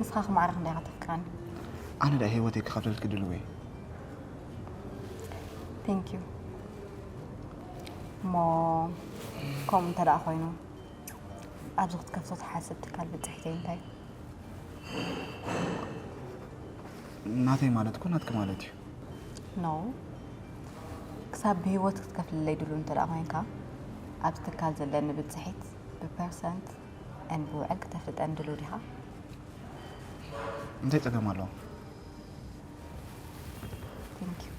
ንስኻ ክማዕረ ክንደይ ኢኻ ተፍቅረኒ? ኣነ ደኣ ህይወተይ ክኸፍለልኪ ድልው እየ። Thank you። እሞ ከምኡ እንተ ደኣ ኮይኑ ኣብዚ ክትከፍቶ ትሓስብ ትካል ብጽሒተይ እንታይ? ናተይ ማለት እኮ ናትኪ ማለት እዩ። No። ክሳብ ብህይወት ክትከፍልለይ ድሉ እንተ ደኣ ኮይንካ ኣብዚ ትካል ዘለኒ ብጽሒት ብፐርሰንት and ብውዕል ክተፍልጠኒ ድሉ ዲኻ? እንታይ ጸገም ኣለዎ? Thank you።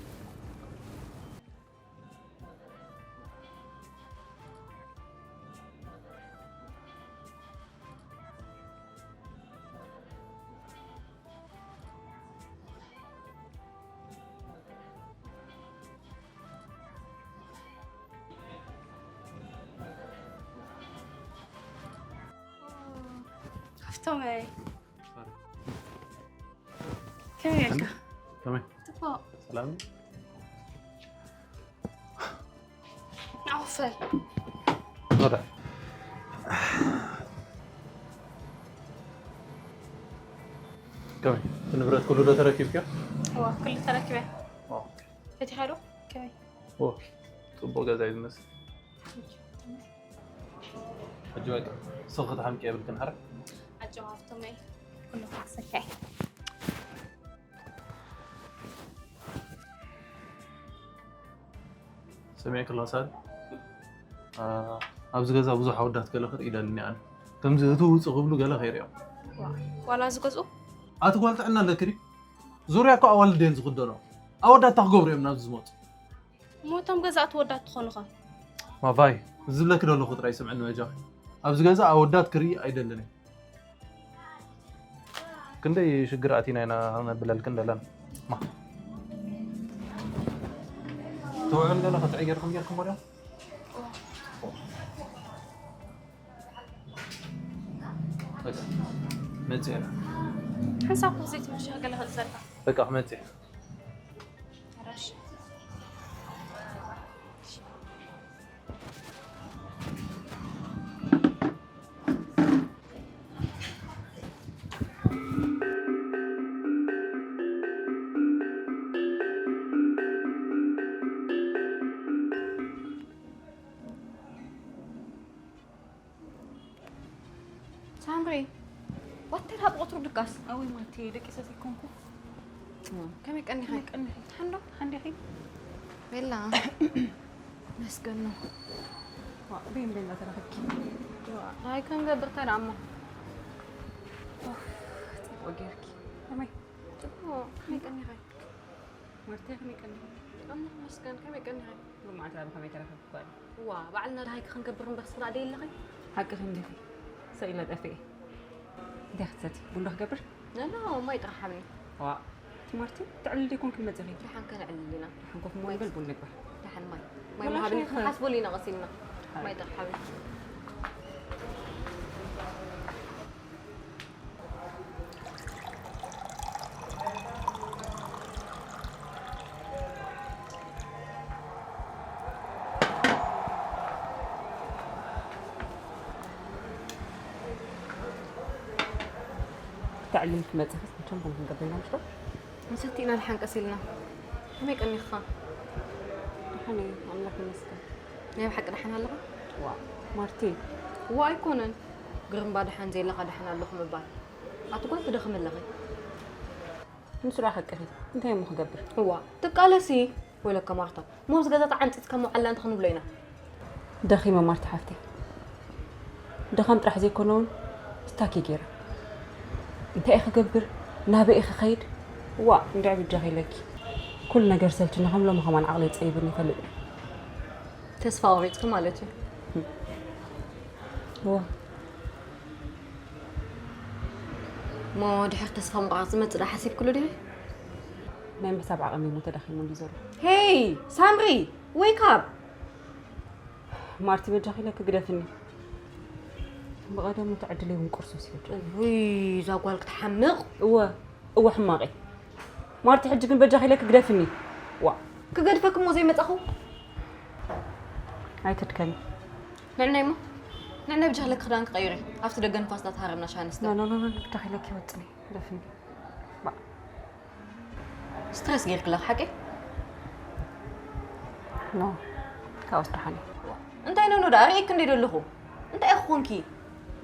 ሃፍቶመይ፣ ከመይ ኢልካ? ከመይ? ጽቡቕ። ሰላም? ንዓኹ ክፈል። ወዳ። ከመይ? እቲ ንብረት ኩሉ ዶ ተረኪብክዮ? እዋ፣ ኩሉ ተረኪበ። ኦ። ፈቲኻ ዶ? ከመይ? ኦ፣ ጽቡቕ ገዛ እዩ ዝመስል። ሕጂ በቃ፣ ሱቕ ክትሓምቂ የብልክን፣ ሓረ? ኣጆኻ ሃፍቶመይ፣ ኩሉ ክሓግዘካ እየ። ሰሚዐ ከለኻ ሳል፣ አ፣ ኣብዚ ገዛ ብዙሕ ኣወዳት ገለ ክርኢ ደልኒ ኣነ። ከምዚ እትው ውፅእ ክብሉ ገለ ከይሪኦም። ዋ፣ ዋላ ዝገዝኡ? ኣቲ ጓል ጥዕና ኣለኪ ድዩ? ዙርያ እኮ ኣዋልድ እየን ዝኽደኖ። ኣወዳት እንታይ ክገብሩ እዮም ናብዚ ዝመፁ? እሞ እቶም ገዛእቲ ወዳት ትኾኑ ኸ? ማቫይ፣ ዝብለኪ ዘለኹ ጥራይ ስምዕኒ በጃኺ። ኣብዚ ገዛ ኣወዳት ክርኢ ኣይደልን እየ። ክንደይ ሽግር ኣቲና ኢና ነብለልክን ዘለና። ማ። ትውዕል ገለ ክትዕይ ጌርኩም ጌርኩም ወዲያ? በቃ፣ መጽእ። ሓንሳብ ዘይትምሻ ገለ ክትዘርጋ። በቃ፣ መጽእ። ሳምሪ፣ ወተር ሃብ ቁጥሩ ድቃስ። ኣወይ ማቲ፣ ደቂሰ ዘይኮንኩ። ከመይ ቀኒኻ? ከመይ ቀኒኺ? ሓንዶ? ሓንዲኺ? ቤላ። መስገን ነው። ዋ፣ በይን ቤላ ተረኸብኪ። ዋ፣ ኣይ ከም ገብር ተዳሞ። ኡፍ፣ ጽቡቕ ጌርኪ። ከመይ? ጽቡቕ። ከመይ ቀኒኻ? ማርቴ፣ ከመይ ቀኒኺ? ኣምላኽ መስገን፣ ከመይ ቀኒኻ? ብመዓልቲ ናብ ከመይ ተረኸብኪ ጓል? ዋ፣ ባዕልና ደሃይኪ ክንገብር እምበር ስኽና ደይ ኣለኺ? ሓቅኺ እንዲኺ። ሰኢለ ጠፊኤ። እንታይ ክትሰቲ? ቡን ዶ ክገብር? ኖ፣ ኖ፣ ማይ ጥራሕ ሓበይ። ዋ፣ ትማርቲ ትዕልሊ ዲኮን ክንመጽእ ኺድ? ደሓን ከነዕልል ኢና። ደሓን ኮፍ እሞ ንበል ቡን ንግበር። ደሓን ማይ። ማይ ወላ ምሃብኒ ሻሂ ኸ? ክንሓስበሉ ኢና ቀሲልና። ሃይ። ማይ ጥራሕ ሓበይ። ተዕሊም ትመጽእ መቸም ከም ክንገብር ኢና ምሽ ዶ? ንሰቲ ኢና ደሓን ቀስ ኢልና። ከመይ ቀኒኻ? ደሓን እየ፣ ኣምላኽ ይመስገን። ናይ ብሓቂ ደሓን ኣለኻ? ዋ፣ ማርቲ። ዋ፣ ኣይኮነን። ግርምባ ደሓን ዘየለኻ ደሓን ኣለኹ ምባል። ኣቲ ጓል ትደኽሚ ኣለኺ። ንሱ ደኣ ከቅኺ። እንታይ እሞ ክገብር? እዋ፣ ትቃለሲ። ወይለከ ማርታ። ሞምስ ገዛ ተዓንጺጽካ መውዓልና እንተ ክንብሎ ኢና። ደኺመ ማርቲ ሓፍተይ። ድኻም ጥራሕ ዘይኮነ እውን ስታክ እየ ገይረ። እንታይ እየ ክገብር? ናበይ እየ ክኸይድ? ዋ፣ እንድዒ ብጃኺ ኢለኪ። ኩሉ ነገር ሰልችኒ፣ ከም ሎሚ ከማን ዓቕለይ ጸቢቡኒ ይፈልጥ። ተስፋ ቆሪጽኪ ማለት እዩ። እዋ። እሞ ድሕሪ ተስፋ ምቑራጽ ዝመጽእ ደኣ ሓሲብክሉ ዲኺ? ናይ ምሕሳብ ዓቕሚ እሞ ተዳኺሙ እንድዩ ዘሎ። ሄይ ሳምሪ፣ ዌክ ኣፕ! ማርቲ በጃኺ ኢለኪ ግደፍኒ። ብቐደሙ እቲ ዕድለይ እውን ቁርሱስ እዩ። ውይ፣ እዛ ጓል ክትሓምቕ። እወ፣ እወ ሕማቐይ። ማርቲ ሕጂ ግን በጃኺ ኢለኪ ግደፍኒ። ዋ። ክገድፈኪ እሞ ዘይመጻኹ? ኣይትድከሚ። ንዕናይ እሞ? ንዕና ብጃህለክ ክዳን ክቐይር እየ። ኣብቲ ደገ ንፋስ እንዳተሃረምና ሻሂ ንስተ። ኖ፣ ኖ፣ ኖ፣ ኖ፣ ብጃሂለክ ይወጽኒ። ደፍኒ። ባ። ስትረስ ጌርክለኽ ሓቂ? ኖ፣ ካብኡስ ደሓን እየ። እንታይ ኖ፣ ኖ፣ ደኣ ርእየክ እንደ ዘለኹ። እንታይ ኢኹ ኮንኪ?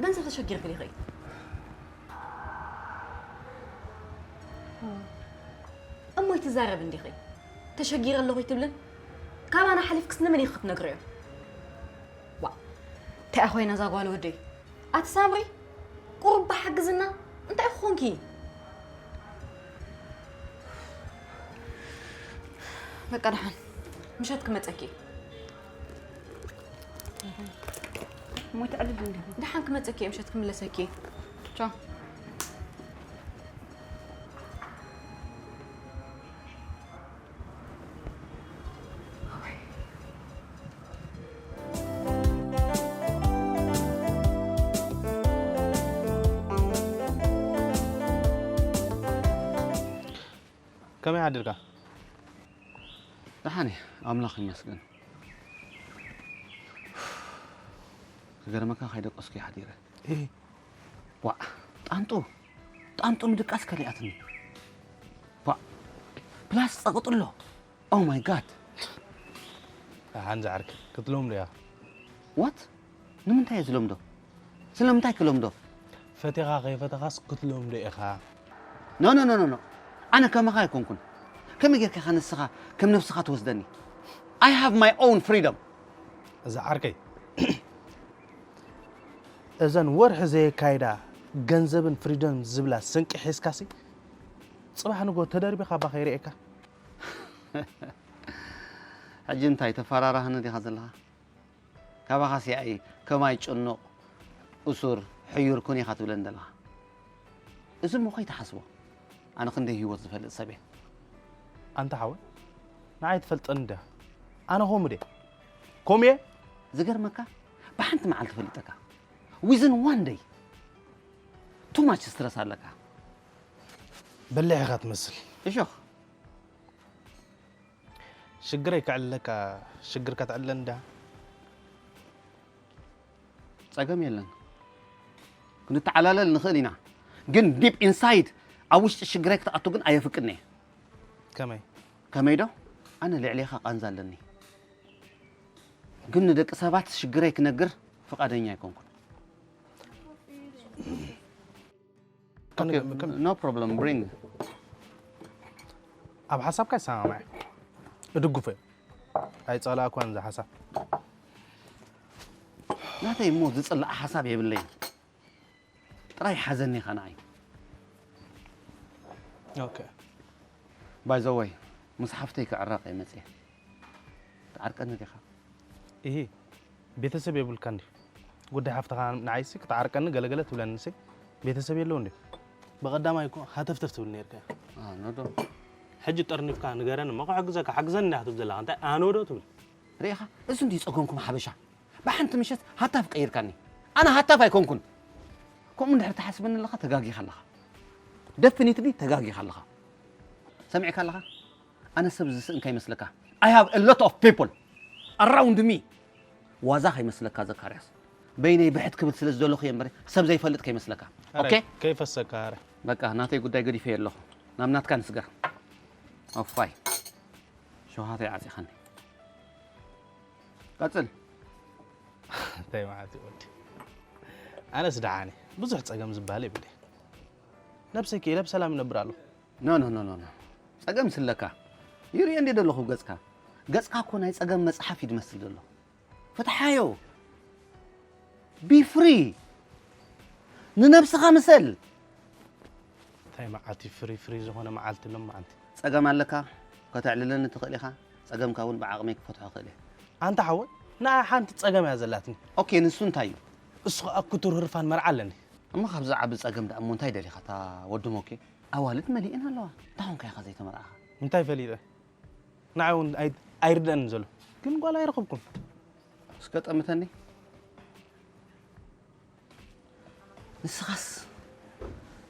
ገንዘብ ተሸጊርክ ዲኺ? እሞ ይትዛረብ እንዲኺ? ተሸጊረ ኣለኹ ይትብልን? ካባና ሓሊፍክስ ንመን ኢኺ ክትነግርዮ? ዋ፣ እንታይ ኮይና እዛ ጓል ወደይ? ኣቲ ሳምሪ፣ ቁሩብ ብሓግዝና፣ እንታይ ኮንኪ? በቃ ደሓን፣ ምሸት ክመጸኪ። እሞ ትዕልል እንዲኺ? ደሓን ክመጸኪ፣ ምሸት ክምለሰኪ። ቻው። ከመይ ሓዲርካ? ደሓን እየ፣ ኣምላኽ ይመስገን። ክገርመካ ከይደቀስኩ እየ ሓዲረ። እህ። ዋዕ፣ ጣንጡ፣ ጣንጡ ምድቃስ ከሊኣትኒ። ዋዕ፣ ፕላስ ጸቕጥሎ። Oh my God። ደሓን ዝዓርከይ፣ ክትሎም ዶ ኢኻ? What? ንምንታይ እየ ዝለምዶ? ስለምንታይ ክለምዶ? ፈቲኻ ከይፈተኻስ ክትለምዶ ኢኻ። ኖ፣ ኖ፣ ኖ፣ ኖ፣ ኖ። ኣነ ከማኻ ኣይኮንኩን። ከመይ ጌርካ ኢኻ ንስኻ ከም ነብስኻ ትወስደኒ? I have my own freedom። እዚ ዓርከይ፣ እዘን ወርሒ ዘየካይዳ ገንዘብን ፍሪደም ዝብላ ስንቂ ሒዝካሲ፣ ጽባሕ ንጎ ተደርቢኻ እባ ከይርእየካ። ሕጂ እንታይ ተፈራራህኒ ዲኻ ዘለኻ? ካባኻስ ያኢ ከማይ ጭኑቕ፣ እሱር፣ ሕዩር ኩን ኢኻ ትብለኒ ዘለኻ። እዚ እሞ ከይትሓስቦ። ኣነ ክንደይ ህይወት ዝፈልጥ ሰብ እየ። ኣንታ ሓወይ፣ ንዓይ ትፈልጠኒ ድያ? ኣነ ከምኡ ድየ? ከምኡ እየ? ዝገርመካ፣ ብሓንቲ መዓልቲ ፈሊጠካ። Within one day። Too much stress ኣለካ። በሊሕ ኢኻ ትመስል። እሾኽ። ሽግረይ ከዕልለካ፣ ሽግርካ ተዕልለኒ ድያ? ጸገም የለን። ክንተዓላለል ንኽእል ኢና። ግን ዲፕ ኢንሳይድ ኣብ ውሽጢ ሽግረይ ክትኣቱ ግን ኣየፍቅድን እየ። ከመይ? ከመይ ዶ? ኣነ ልዕሌኻ ቃንዛ ኣለኒ። ግን ንደቂ ሰባት ሽግረይ ክነግር ፍቓደኛ ኣይኮንኩን። ኦኬ፣ ኖ ፕሮብለም፣ ብሪንግ። ኣብ ሓሳብካ ይሰማማዕ እየ። እድግፎ እየ። ኣይጸላእኳን እዚ ሓሳብ። ናተይ እሞ ዝጽላእ ሓሳብ የብለይን። ጥራይ ሓዘኒ ኢኻ ንዓይ። ኦኬ። ባይ ዘ ወይ፣ ምስ ሓፍተይ ክዕረቕ እየ መጽየ። ትዓርቀኒ ዲኻ? ኢሂ፣ ቤተሰብ የብልካን ድዩ? ጉዳይ ሓፍትኻ ንዓይሲ ክትዓርቀኒ ገለገለ ትብለኒሲ ቤተሰብ የለውን ድዩ? ብቐዳማይ እኮ ሃተፍተፍ ትብል ነይርካ። ኣነ ዶ? ሕጂ ጠርኒፍካ ንገረኒ እሞ ክሕግዘካ፣ ሓግዘኒ እንዲኻ ትብል ዘለኻ። እንታይ ኣነ ዶ ትብል? ርኢኻ? እዚ እንድዩ ጸገምኩም ሓበሻ። ብሓንቲ ምሸት ሃታፍ ቀይርካኒ። ኣነ ሃታፍ ኣይኮንኩን። ከምኡ እንድሕር ትሓስበኒ ኣለኻ፣ ተጋጊኻ ኣለኻ። ደፍኒትሊ ተጋጊኻ ኣለኻ። ሰሚዕካ ኣለኻ? ኣነ ሰብ ዝስእን ከይመስለካ። I have a lot of people around me። ዋዛ ከይመስለካ ዘካርያስ። በይነይ ብሕት ክብል ስለ ዝደለኹ እየ እምበር ሰብ ዘይፈልጥ ከይመስለካ። ኣረ፣ ኦኬ? ከይፈሰካ፣ ኣረ። በቃ ናተይ ጉዳይ ገዲፈ ኣለኹ። ናብ ናትካ ንስገር። ኦፋይ። ሸውሃተይ ዓጺኻኒ። ቀጽል። እንታይ ማለት እዩ ወዲ? ኣነስ ደሓን እየ። ብዙሕ ጸገም ዝበሃል የብለይ። ነብሰይ ክኢለ ብሰላም ይነብር ኣለኹ። ኖ፣ ኖ፣ ኖ፣ ኖ፣ ኖ። ጸገም ስለካ። ይርእዮ እንዴ ዘለኹ ገጽካ። ገጽካ እኮ ናይ ጸገም መጽሓፍ እዩ ዝመስል ዘሎ። ፍትሓዮ። ቢ ፍሪ። ንነብስኻ ምሰል። እንታይ መዓልቲ ፍሪ፣ ፍሪ ዝኾነ መዓልቲ ሎም መዓልቲ። ጸገም ኣለካ፣ ከተዕልለኒ ትኽእል ኢኻ። ጸገምካ እውን ብዓቕመይ ክፈትሖ እኽእል እየ። ኣንታ ሓወይ፣ ንዓ ሓንቲ ጸገም እያ ዘላትኒ። ኦኬ፣ ንሱ እንታይ እዩ? እሱ ኸኣ ክቱር ህርፋን መርዓ ኣለኒ። እሞ ካብዚ ዓቢ ጸገም ደኣ እሞ እንታይ ደሊኻ? እታ ወዲ ሞኬ ኣዋልድ መሊእን ኣለዋ። እንታይ ኾንካ ኢኻ ዘይተመርዓኻ? እንታይ ፈሊጠ? ንዓይ እውን ኣይ-፣ ኣይርደኣንን ዘሎ። ግን ጓል ኣይረኸብኩን። እስከ ጠምተኒ። ንስኻስ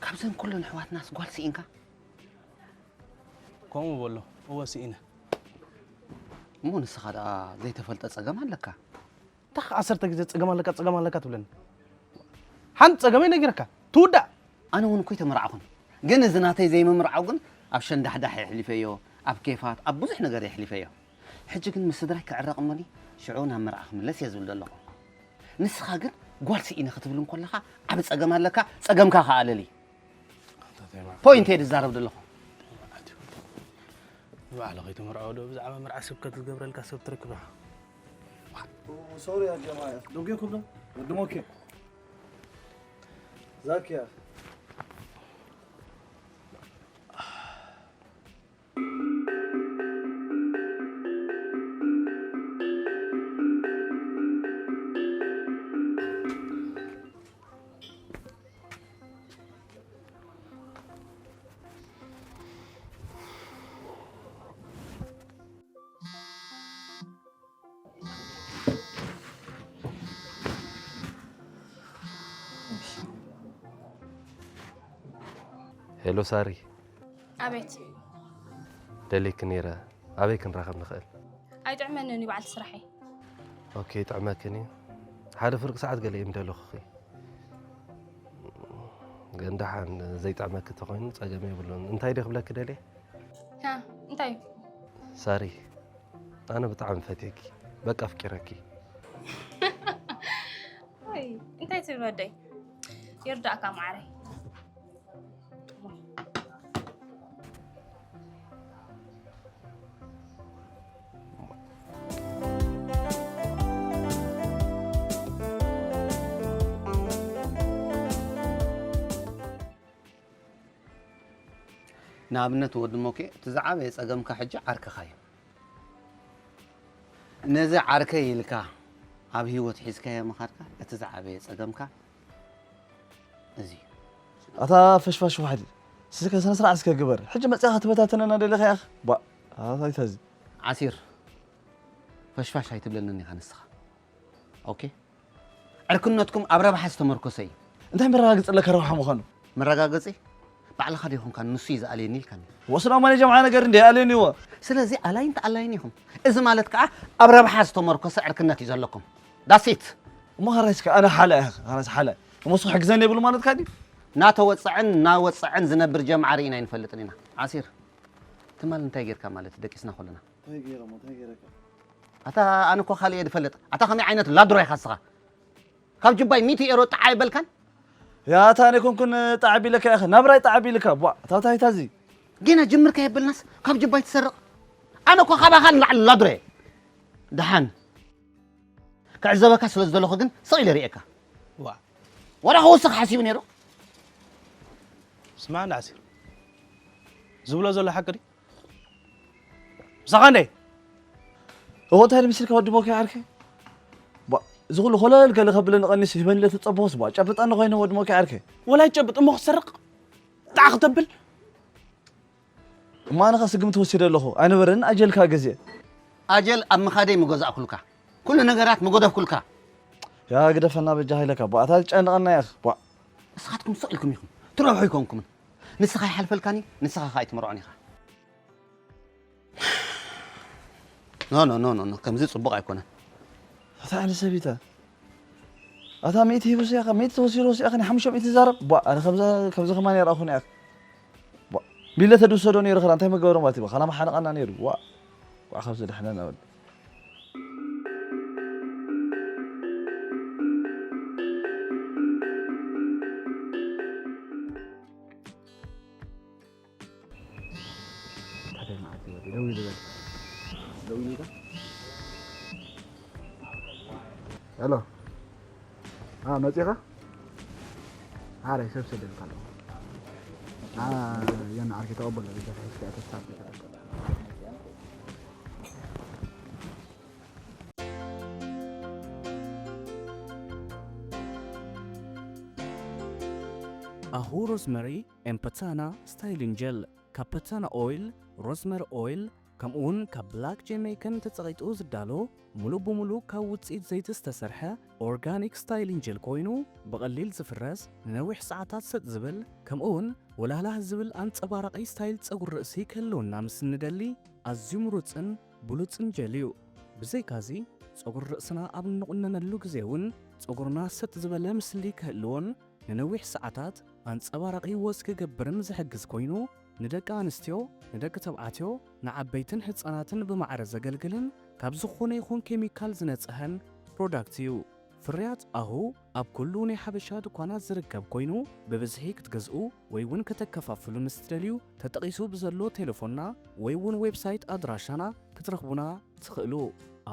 ካብዘን ኩለን ኣሕዋትናስ ጓል ስኢንካ? ከምኡ በሎ። እወ ስኢነ። እሞ ንስኻ ደኣ ዘይተፈልጠ ጸገም ኣለካ። እንታይ ከ ዓሰርተ ግዜ ጸገም ኣለካ፣ ጸገም ኣለካ ትብለኒ? ሓንቲ ጸገመይ ነጊረካ፣ ትውዳእ። ኣነ እውን እኮ ኣይተመርዓኹን። ግን እዚ ናተይ ዘይምምርዓው ግን ኣብ ሸንዳሕዳሕ የሕሊፈዮ፣ ኣብ ኬፋት፣ ኣብ ብዙሕ ነገር የሕሊፈዮ። ሕጂ ግን ምስ ስድራይ ክዕረቕ እሞኒ ሽዑ ናብ መርዓ ክምለስ እየ ዝብል ዘለኹ። ንስኻ ግን ጓል ስኢነ ክትብል እንኮለኻ ዓቢ ጸገም ኣለካ፣ ጸገምካ ከኣ ኣለሊ። ፖይንት እየ ዝዛረብ ዘለኹ። ንባዕሉ ከይተመርዖ ዶ ብዛዕባ መርዓ ስብከት ዝገብረልካ ሰብ ትረክብ ኢኻ? ሶሪ ያ ጀማዓ ደጌኩም ነው ወዲ ሞኬ ዛኪያ ሄሎ ሳሪ፣ ኣቤት። ደልየኪ ነይረ። ኣበይ ክንራኸብ ንኽእል? ኣይጥዕመንን እዩ በዓልቲ ስራሐይ። ኦኬ፣ ይጥዕመክን እዩ። ሓደ ፍርቂ ሰዓት ገለ እየ ምደለኹኺ። ግን ደሓን ዘይጥዕመኪ ተኾይኑ ጸገም የብሉን። እንታይ ድየ ክብለኪ ደልየ? ሃ፣ እንታይ እዩ? ሳሪ፣ ኣነ ብጣዕሚ ፈትየኪ። በቃ ኣፍቂረኪ። ወይ እንታይ ትብል ወደይ? ይርዳእካ ማዓረይ። ንኣብነት ወዲ ሞኬ እቲ ዝዓበየ ጸገምካ ሕጂ ዓርክኻ እዩ። ነዚ ዓርከይ ኢልካ ኣብ ህይወት ሒዝካዮ ምኻድካ እቲ ዝዓበየ ጸገምካ እዚ እዩ። ኣታ ፈሽፋሽ ዋሕዲ ስስከ ስነ ስርዓት እስከ ግበር። ሕጂ መጽኻ ትበታተነና ደለኻ ያኽ ባ ኣታ ይታዚ ዓሲር ፈሽፋሽ ኣይትብለንን ኢኻ ንስኻ። ኦኬ ዕርክነትኩም ኣብ ረብሓ ዝተመርኮሰ እዩ። እንታይ መረጋገፂ ኣለካ ረብሓ ምዃኑ? መረጋገፂ ባዕልኻ ዶ ይኹንካ ንሱ እዩ ዝኣልየኒ ኢልካኒ። ወስኖ ማን ጀምዓ ነገር እንዲ ኣልየኒ እዎ። ስለዚ ኣላይን ተኣላይን ኢኹም። እዚ ማለት ከዓ ኣብ ረብሓ ዝተመርኮሰ ዕርክነት እዩ ዘለኩም። ዳሲት። እሞ ኻራይስከ ኣነ ሓለ እየ ኻራይስ ሓለ። እሞ እሱ ክሕግዘኒ የብሉ ማለትካ ድዩ? ናተወፀዐን ናወፀዐን ዝነብር ጀምዓ ርኢና ኣይንፈልጥን ኢና። ዓሲር ትማል እንታይ ጌርካ ማለት ደቂስና ከለና? እንታይ ገይሮም እንታይ ገይረካ? ኣታ ኣነ እኮ ካልእ እየ ዝፈልጥ። ኣታ ከመይ ዓይነት ላድሮ ኢኻ እስኻ? ካብ ጅባይ ሚእቲ ኤሮ ጣዕ ኣይበልካን? ያታ ኣነ ኮንኩን ጣዕ ቢለካ ኢኻ ናብራይ ጣዕ ቢልካ ቧ ታውታ ኣይታዚ። ጌና ጅምር ከየበልናስ ካብ ጅባይ ትሰርቕ? ኣነ እኮ ካባኻ ንላዕሊ ላድሮ እየ። ደሓን ክዕዘበካ ስለ ዝደለኹ ግን ስቕ ኢለ ርእየካ። ዋ ወላ ክውስኽ ሓሲቡ ነይሩ። ስማዕ እንዳ ዓሲር ዝብሎ ዘሎ ሓቂ ድዩ? ምሳኻ እንደ እዎ እንታይ ድምስልካ ወዲ ሞኪ ዓርከ እዚ ኩሉ ኮለል ገለ ከብለኒ ቀኒስ ሂበኒ ለተፀበኹስ ቧ ጨብጠኒ ኮይነ ወዲ ሞኪ ዓርከ ወላ ይጨብጥ እሞ ክሰርቕ ጣዕ ክተብል እሞ ኣነ ኸ ስግምቲ ወሲደ ኣለኹ ኣይነበረን ኣጀልካ ገዜ ኣጀል ኣብ ምኻደይ ምገዛእኩልካ ኩሉ ነገራት ምጎደፍኩልካ ያ ግደፈና በጃ ሃይለካ ቧ ኣታ ትጨንቐና ኢኽ ቧ ንስኻትኩም ስቕ ኢልኩም ኢኹም ትረብሑ ኣይኮንኩምን ንስኻ ይሓልፈልካኒ ንስኻ ኸኣ ኣይትመርዖን ኢኻ ኖ ኖ ኖ ኖ ከምዚ ጽቡቕ ኣይኮነን። ኣታ ኣነ ሰብ ኢታ ኣታ ሚእቲ ሂቡ ሲያኻ ሚእቲ ተወሲዱ ወሲያኻ ናይ ሓሙሽተ ሚእቲ ዛረብ ቧ ኣነ ከምዚ ከምዚ ከማን የርኣኹን እያ ቧ ቢለ ተድውሰዶ ነይሩ ኸላ እንታይ መገበሮ ማለት እዩ ኸላ መሓነቓና ነይሩ ዋ ዋ ካብዚ ድሕነና ወዲ ሄሎ መፂኻ ሓራይ ሰብ ሰደልካ ኣለኹ የና ዓርኪ ተቐበሎ ብጃ ሒዝካ ተስፋ ኣሁ ሮዝመሪ ኤምፐታና ስታይሊንግ ጀል ካብ ፐታና ኦይል፣ ሮዝመሪ ኦይል፣ ከምኡውን ካብ ብላክ ጄሜይከን ተጸቒጡ ዝዳሎ፣ ሙሉእ ብሙሉእ ካብ ውጽኢት ዘይቲ ዝተሰርሐ ኦርጋኒክ ስታይሊንግ ጀል ኮይኑ፣ ብቐሊል ዝፍረስ፣ ንነዊሕ ሰዓታት ሰጥ ዝብል፣ ከምኡውን ወላህላህ ዝብል ኣንጸባራቒ ስታይል ጸጉሪ ርእሲ ክህልወና ምስ እንደሊ፣ ኣዝዩ ምሩጽን ብሉጽን ጀል እዩ። ብዘይካዚ፣ ጸጉሪ ርእስና ኣብ እንቑነነሉ ግዜ እውን ጸጉርና ሰጥ ዝበለ ምስሊ ክህልዎን ንነዊሕ ሰዓታት ኣንጸባራቒ ወዝ ክገብርን ዝሕግዝ ኮይኑ፣ ንደቂ ኣንስትዮ፣ ንደቂ ተባዕትዮ፣ ንዓበይትን ህጻናትን ብማዕረ ዘገልግልን ካብ ዝኾነ ይኹን ኬሚካል ዝነጽሀን ፕሮዳክት እዩ። ፍርያት ኣሁ ኣብ ኩሉ ናይ ሓበሻ ድኳናት ዝርከብ ኮይኑ፣ ብብዝሒ ክትገዝኡ ወይ እውን ከተከፋፍሉ ምስ ትደልዩ፣ ተጠቒሱ ብዘሎ ቴሌፎንና ወይ እውን ዌብሳይት ኣድራሻና ክትረኽቡና ትኽእሉ።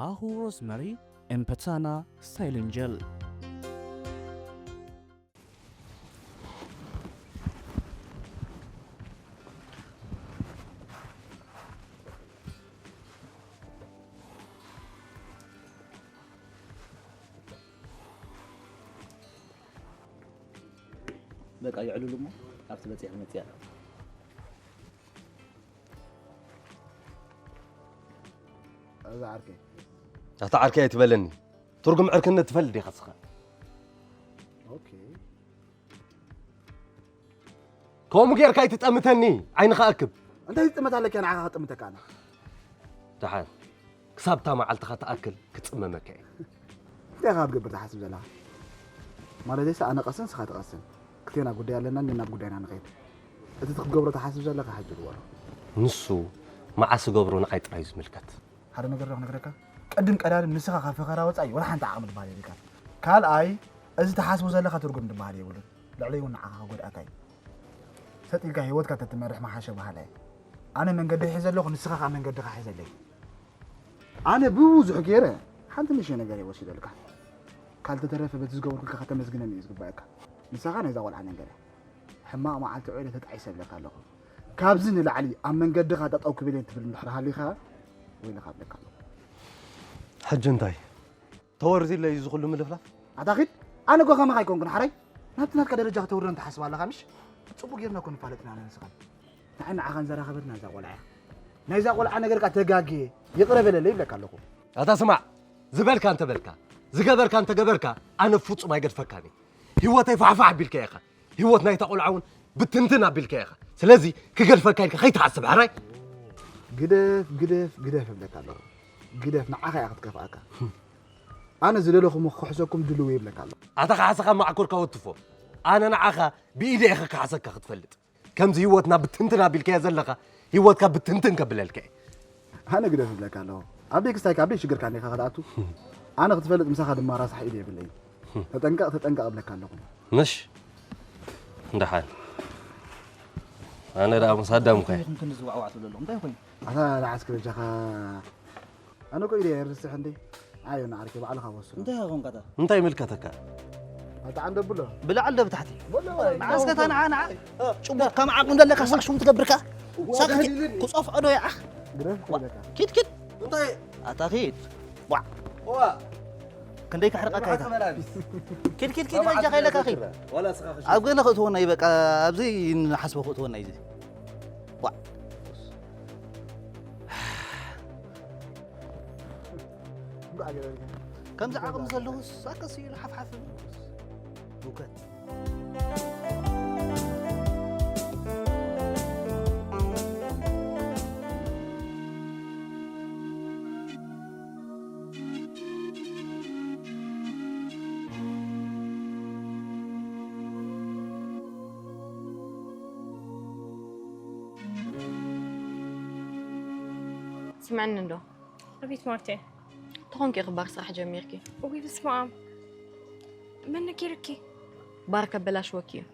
ኣሁ ሮዝመሪ ኤምፐታና ስታይሊንግ ጀል። በቃ ይዕልሉ እሞ ኣብቲ በፂሕ መፅያ። እዛ ዓርከይ። ኣታ ዓርከይ ኣይትበለኒ። ትርጉም ዕርክነት ትፈልጥ ዲኻ እስኻ? ኦኬ። ከምኡ ጌርካ ኣይትጠምተኒ፣ ዓይንኻ ኣክብ። እንታይ ትጥመት ኣለካ ንዓኻ ክጥምተካ ኣነ? ደሓን። ክሳብ እታ መዓልትኻ ትኣክል ክጽመመካ እየ። እንታይ ኢኻ ክትገብር ትሓስብ ዘለኻ? ማለተይስ ኣነ ቀስን ንስኻ ትቐስን። ክልቴና ጉዳይ ኣለና፣ እንደ ናብ ጉዳይና ንኸይድ። እቲ ክትገብሮ ትሓስብ ዘለኻ ሕጂ ግበሮ። ንሱ መዓስ እገብሮ ንዓይ ጥራይ እዩ ዝምልከት። ሓደ ነገር ዶ ክነግረካ? ቅድም ቀዳድም ንስኻ ካብ ፈኸራ ወጻኢ ወላ ሓንቲ ዓቕሚ ዝበሃል የብልካን። ካልኣይ፣ እዚ ትሓስቦ ዘለኻ ትርጉም ዝበሃል የብሉን። ልዕለይ እውን ንዓኻ ክጎድኣካ እዩ። ሰጥ ኢልካ ህይወትካ ተትመርሕ ምሓሸ በሃላይ። ኣነ መንገደይ ሒዘ ኣለኹ፣ ንስኻ ኸኣ መንገድኻ ሒዘለይ። ኣነ ብብዙሕ ገይረ ሓንቲ ንእሽተይ ነገር እየ ወሲደልካ። ካልተተረፈ በቲ ዝገበርኩልካ ከተመስግነኒ እዩ ዝግባኣካ። ንስኻ ናይዛ ቆልዓ መንገዳ ሕማቕ መዓልቲ ውዒለ ተጣዒሰ እብለካ ኣለኹ። ካብዚ ንላዕሊ ኣብ መንገድኻ ጠጠው ክብል እየ ትብል እንድሕር ሃሊኻ ወይልኻ እብለካ ኣለኹ። ሕጂ እንታይ? ተወርዚለይ እዚ ኩሉ ምልፍላፍ? ኣታ ኺድ፣ ኣነ እኮ ከማኻ ኣይኮንኩን ሓራይ። ናብቲ ናትካ ደረጃ ከተውርደን ትሓስብ ኣለኻ ምሽ? ጽቡቕ ጌርና እኮ ንፋለጥ ኢና ኣነ ንስኻን። ንዓይ ንዓኻን ዘራኸበትና እዛ ቆልዓ እያ። ናይዛ ቆልዓ ነገር ከኣ ተጋግየ፣ ይቕረ በለለይ ይብለካ ኣለኹ። ኣታ ስማዕ፣ ዝበልካ እንተበልካ፣ ዝገበርካ እንተገበርካ፣ ኣነ ፍጹም ኣይገድፈካን እየ። ህይወተይ ፋሕፋሕ ኣቢልካ ኢኻ። ህይወት ናይታ ቆልዓ እውን ብትንትን ኣቢልካ ኢኻ። ስለዚ ክገድፈካ ኢልካ ከይትሓስብ፣ ሕራይ? ግደፍ፣ ግደፍ፣ ግደፍ እብለካ ኣለኹ። ግደፍ፣ ንዓኻ እያ ክትከፍኣካ። ኣነ ዝደለኹም ክሕሰኩም ድልው እየ እብለካ ኣለኹ። ኣታ ካሕሰኻ መዓኮርካ ወትፎ። ኣነ ንዓኻ ብኢደ እየ ክካሕሰካ ክትፈልጥ። ከምዚ ህይወትና ብትንትን ኣቢልካዮ ዘለኻ፣ ህይወትካ ብትንትን ከብለልካ እየ። ኣነ ግደፍ እብለካ ኣለኹ። ኣበይ ክስታይካ፣ ኣበይ ሽግርካ እንዲኻ ክትኣቱ? ኣነ ክትፈልጥ ምሳኻ ድማ ራሳሕ ኢድ የብለይን። ተጠንቀቕ፣ ተጠንቀቕ እብለካ ኣለኹ። ምሽ? እንደሓን። ኣነ ደኣ ምስ ኣዳም እንታይ ኾይኑ? ኢኹም ክንዲ ዝዋዕዋዕ ትብሉ ኣለኹም? እንታይ ኾይኑ? ኣታ ደሓን እስኪ በጃኻ። ኣነ እኮ ኢደ የርስሕ እንዴ? ኣዮ ንዓርከይ ባዕልኻ ወስኖ። እንታይ ኾንካ እታ? እንታይ ይምልከተካ? ኣታ ዓንደ ብሎ። ብላዕሊ ዶ ብታሕቲ? በሎ። ንዓ እስከ እታ ንዓ፣ ንዓ። ጭቡጥ ከም ዓቕሚ ዘለካ ሳዕ ሽው ትገብርካ። ሳዕ ክጸፍዖ ዶ ይዓኽ? ግረፍ ክብለካ። ኪድ፣ ኪድ። እንታይ? ኣታ ኪድ። ዋዕ። ዋ። ክንደይ ክሕርቀካ ኢታ? መዓት መላሊስ። ኪድ፣ ኪድ፣ ኪድ፣ በጃኻ ኢለካ ኪድ። ዋላ ስኻ ክሽ-፣ ኣብ ገለ ክእትወና እዩ፣ በቃ፣ ኣብዚ ንሓስቦ ክእትወና እዩ እዚ። ዋዕ። ከምዚ ዓቕሚ ዘለዎስ ኣቀስ ኢሉ ሓፍሓፍ። ውከት። ስምዕኒ እንዶ። ኣቤት ማርቴ። ተኾንኪ እኺ ባር ስራሕ ጀሚርኪ። እውይ በስመ ኣብ። መን ነጊርኪ? ባር ከበላሽወኪ እዩ።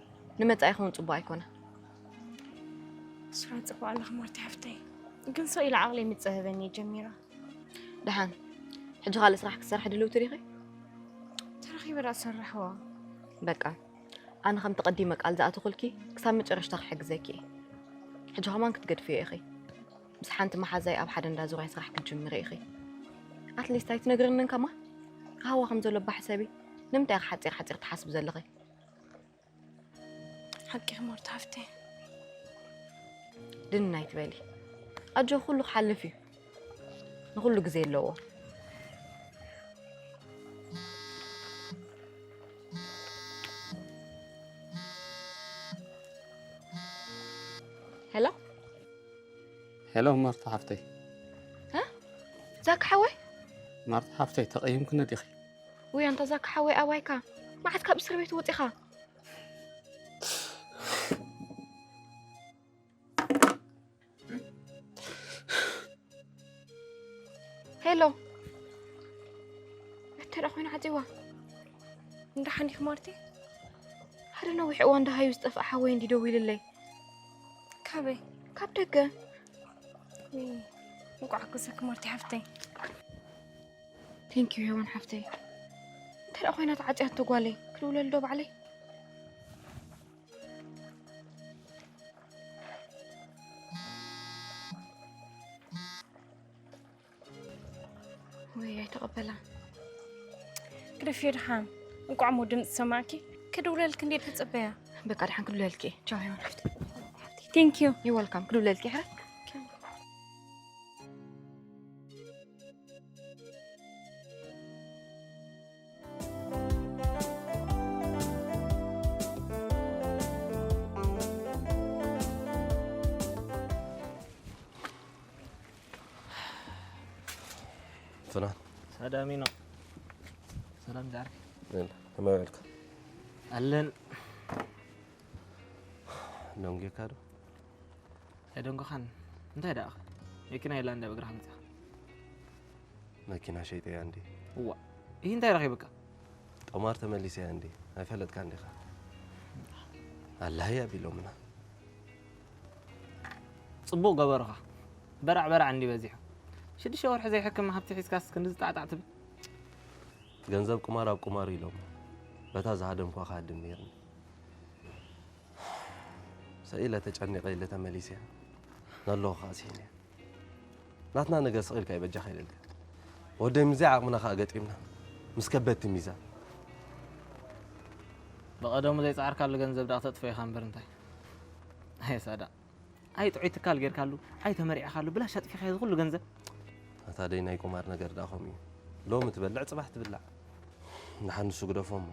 ንመጻኢኺ እውን ጽቡቕ ኣይኮነ። ስራሕ ጽቡቕ ኣለኺ ማርቴ ሓፍተይ። ግን ስቕ ኢሉ ዓቕለይ ምጽህበኒ እየ ጀሚራ። ደሓን፣ ሕጂ ካልእ ስራሕ ክትሰርሒ ድልውቲ ዲኺ? ተረኺበ ደኣ ዝሰርሕዋ። በቃ፣ ኣነ ከምቲ ቀዲመ ቃል ዝኣተኹልኪ ክሳብ መጨረሽታ ክሕግዘኪ እየ። ሕጂ ከማን ክትገድፍዮ ኢኺ። ምስ ሓንቲ መሓዛይ ኣብ ሓደ እንዳ ዙርያ ስራሕ ክትጅምሪ ኢኺ። ኣትሊስት ኣይትነግርንን ከማን? ሃዋ ከም ዘሎ እባ ሕሰቢ። ንምንታይ ኢኺ ሓጺር ሓጺር ትሓስቢ ዘለኺ? ሓቂኺ ማርታ ሓፍተይ። ድን ኣይትበሊ። ኣጆኺ ኩሉ ክሓልፍ እዩ። ንኹሉ ግዜ ኣለዎ። ሄሎ? ሄሎ ማርታ ሓፍተይ። እ? ዛኪ ሓወይ? ማርታ ሓፍተይ፣ ተቐይምክኒ ዲኺ? ውይ፣ ኣንታ ዛካ ሓወይ፣ ኣባይካ መዓት ካብ እስር ቤት ወፂኻ? ሄሎ፣ እንታይ ደኣ ኮይኑ ዓፂዋ? እንዳ ሓኒኽ ማርቲ? ሓደ ነዊሕ እዋን ደሃዩ ዝጠፍኣ ሓወይ እንዲ ደዊልለይ። ካበይ? ካብ ደገ። እይ፣ እንቋዕ ኣገዘኪ ማርቲ ሓፍተይ። ቴንኪዩ ሄዋን ሓፍተይ። እንታይ ደኣ ኮይና ተዓፅያቶ ጓለይ? ክድውለሉ ዶ ባዕለይ? ወይ ኣይተቐበላ። ግደፍዮ ደሓን። እንቋዕ እሞ ድምፂ ሰማዕኪ። ክድውለልኪ እንዴ ትፅበያ? በቃ ደሓን ክድውለልኪ። ቻው ሄዋን ሓፍተይ። ቴንኪዩ። ዩ ወልካም። ክድውለልኪ ሕረ። ፍናን። ሳዳሚኖ። ሰላም ዛርኪ። ከመይ ውዕልካ? ኣለን። ደንጊካ ዶ? ኣይደንጎኻን። እንታይ ደኣ? መኪና የላ እንዳ ብእግርኻ መጺኻ። መኪና ሸይጠያ እንዲ። እዋ። ይህ እንታይ ረኺብካ? ጠማር ተመሊሰያ እንዲ። ኣይፈለጥካ እንዲኻ። ኣላህያ ቢሎምና። ጽቡቕ ገበርኻ። በራዕ በራዕ እንዲ በዚሑ። ሽዱሽተ ወርሒ ዘይሕክም ሃብቲ ሒዝካስ ክንዲ ዝጣዕጣዕ ትብል? ገንዘብ ቁማር ኣብ ቁማር ኢሎም። በታ ዝሃደምኳ ክሃድም ነይርኒ። ሰኢለ ተጨኒቐ ኢለ ተመሊሰያ። ናለኹ ከዓ ስሒነ። ናትና ነገር ስቕ ኢልካ ይበጃኻ ኢለልካ። ወደይ ምስዚ ዓቕምና ከዓ ገጢምና። ምስ ከበድቲ ሚዛን። ብቐደሙ ዘይፀዓርካሉ ገንዘብ ደኣ ክተጥፍኦ ኢኻ እምበር እንታይ? ኣየ ሳዳ። ኣይ ጥዑይ ትካል ጌርካሉ፣ ኣይ ተመሪዕኻሉ፣ ብላሽ ኣጥፊኻዮ እዚ ኩሉ ገንዘብ። ኣታ ደይ ናይ ቁማር ነገር ደኣ ከምኡ እዩ። ሎሚ ትበልዕ፣ ጽባሕ ትብላዕ። ንሓንሱ ግደፎ እሞ።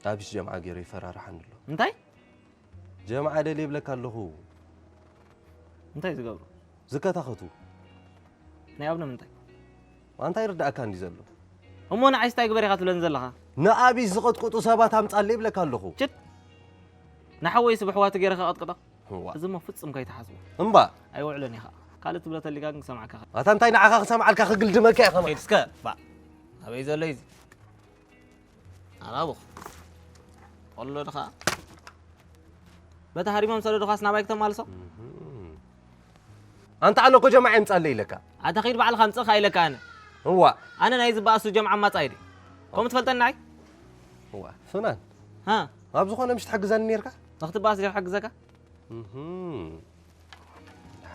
ኣቢስ ጀምዓ ገይሩ ይፈራርሓኒ ኣሎ። እንታይ? ጀምዓ ደልየ ይብለካ ኣለኹ። እንታይ ዝገብሩ? ዝከታኸቱ። ናይ ኣብ ንምንታይ? ኣንታ ይርድኣካ እንዲ ዘሎ። እሞ ንዓይስ እንታይ ግበር ኢኻ ትብለኒ ዘለኻ? ንኣቢስ ዝቐጥቅጡ ሰባት ኣምጻለይ ይብለካ ኣለኹ። ችት! ንሓወይስ ብሕዋቱ ገይረ ከቐጥቅጦ? እዋ። እዚ እሞ ፍጹም ከይትሓስቦ። እምባ። ኣይውዕልን ኢኻ። ካልእ ትብሎ ተሊካ ግን ክሰምዓካ። ኣታ እንታይ ንዓኻ ክሰምዓልካ ክግልድመካ እየ ከማን። ኪድ እስከ፣ ባ። ኣበይ ዘሎ እዩ እዚ? ኣራቡኽ። ቆሎ ድኻ? በታ ሃሪሞም ሰደዱኻስ ናባይ ክተማልሶ? እህም። ኣንታ ኣሎ እኮ ጀማዓ የምጻለይ ኢለካ። ኣታ ኺድ ባዕልኻ ኣምጽእ ኢለካ ኣነ። እዋ። ኣነ ናይ ዝበኣሱ ጀምዓ ኣማጻይ ድየ? ከምኡ ትፈልጠኒ ንዓይ? እዋ፣ ፍናን። ሃ? ኣብ ዝኾነ ምሽ ትሕግዘኒ ኔርካ? ንኽትበኣስ ድየ ክሕግዘካ? እህም።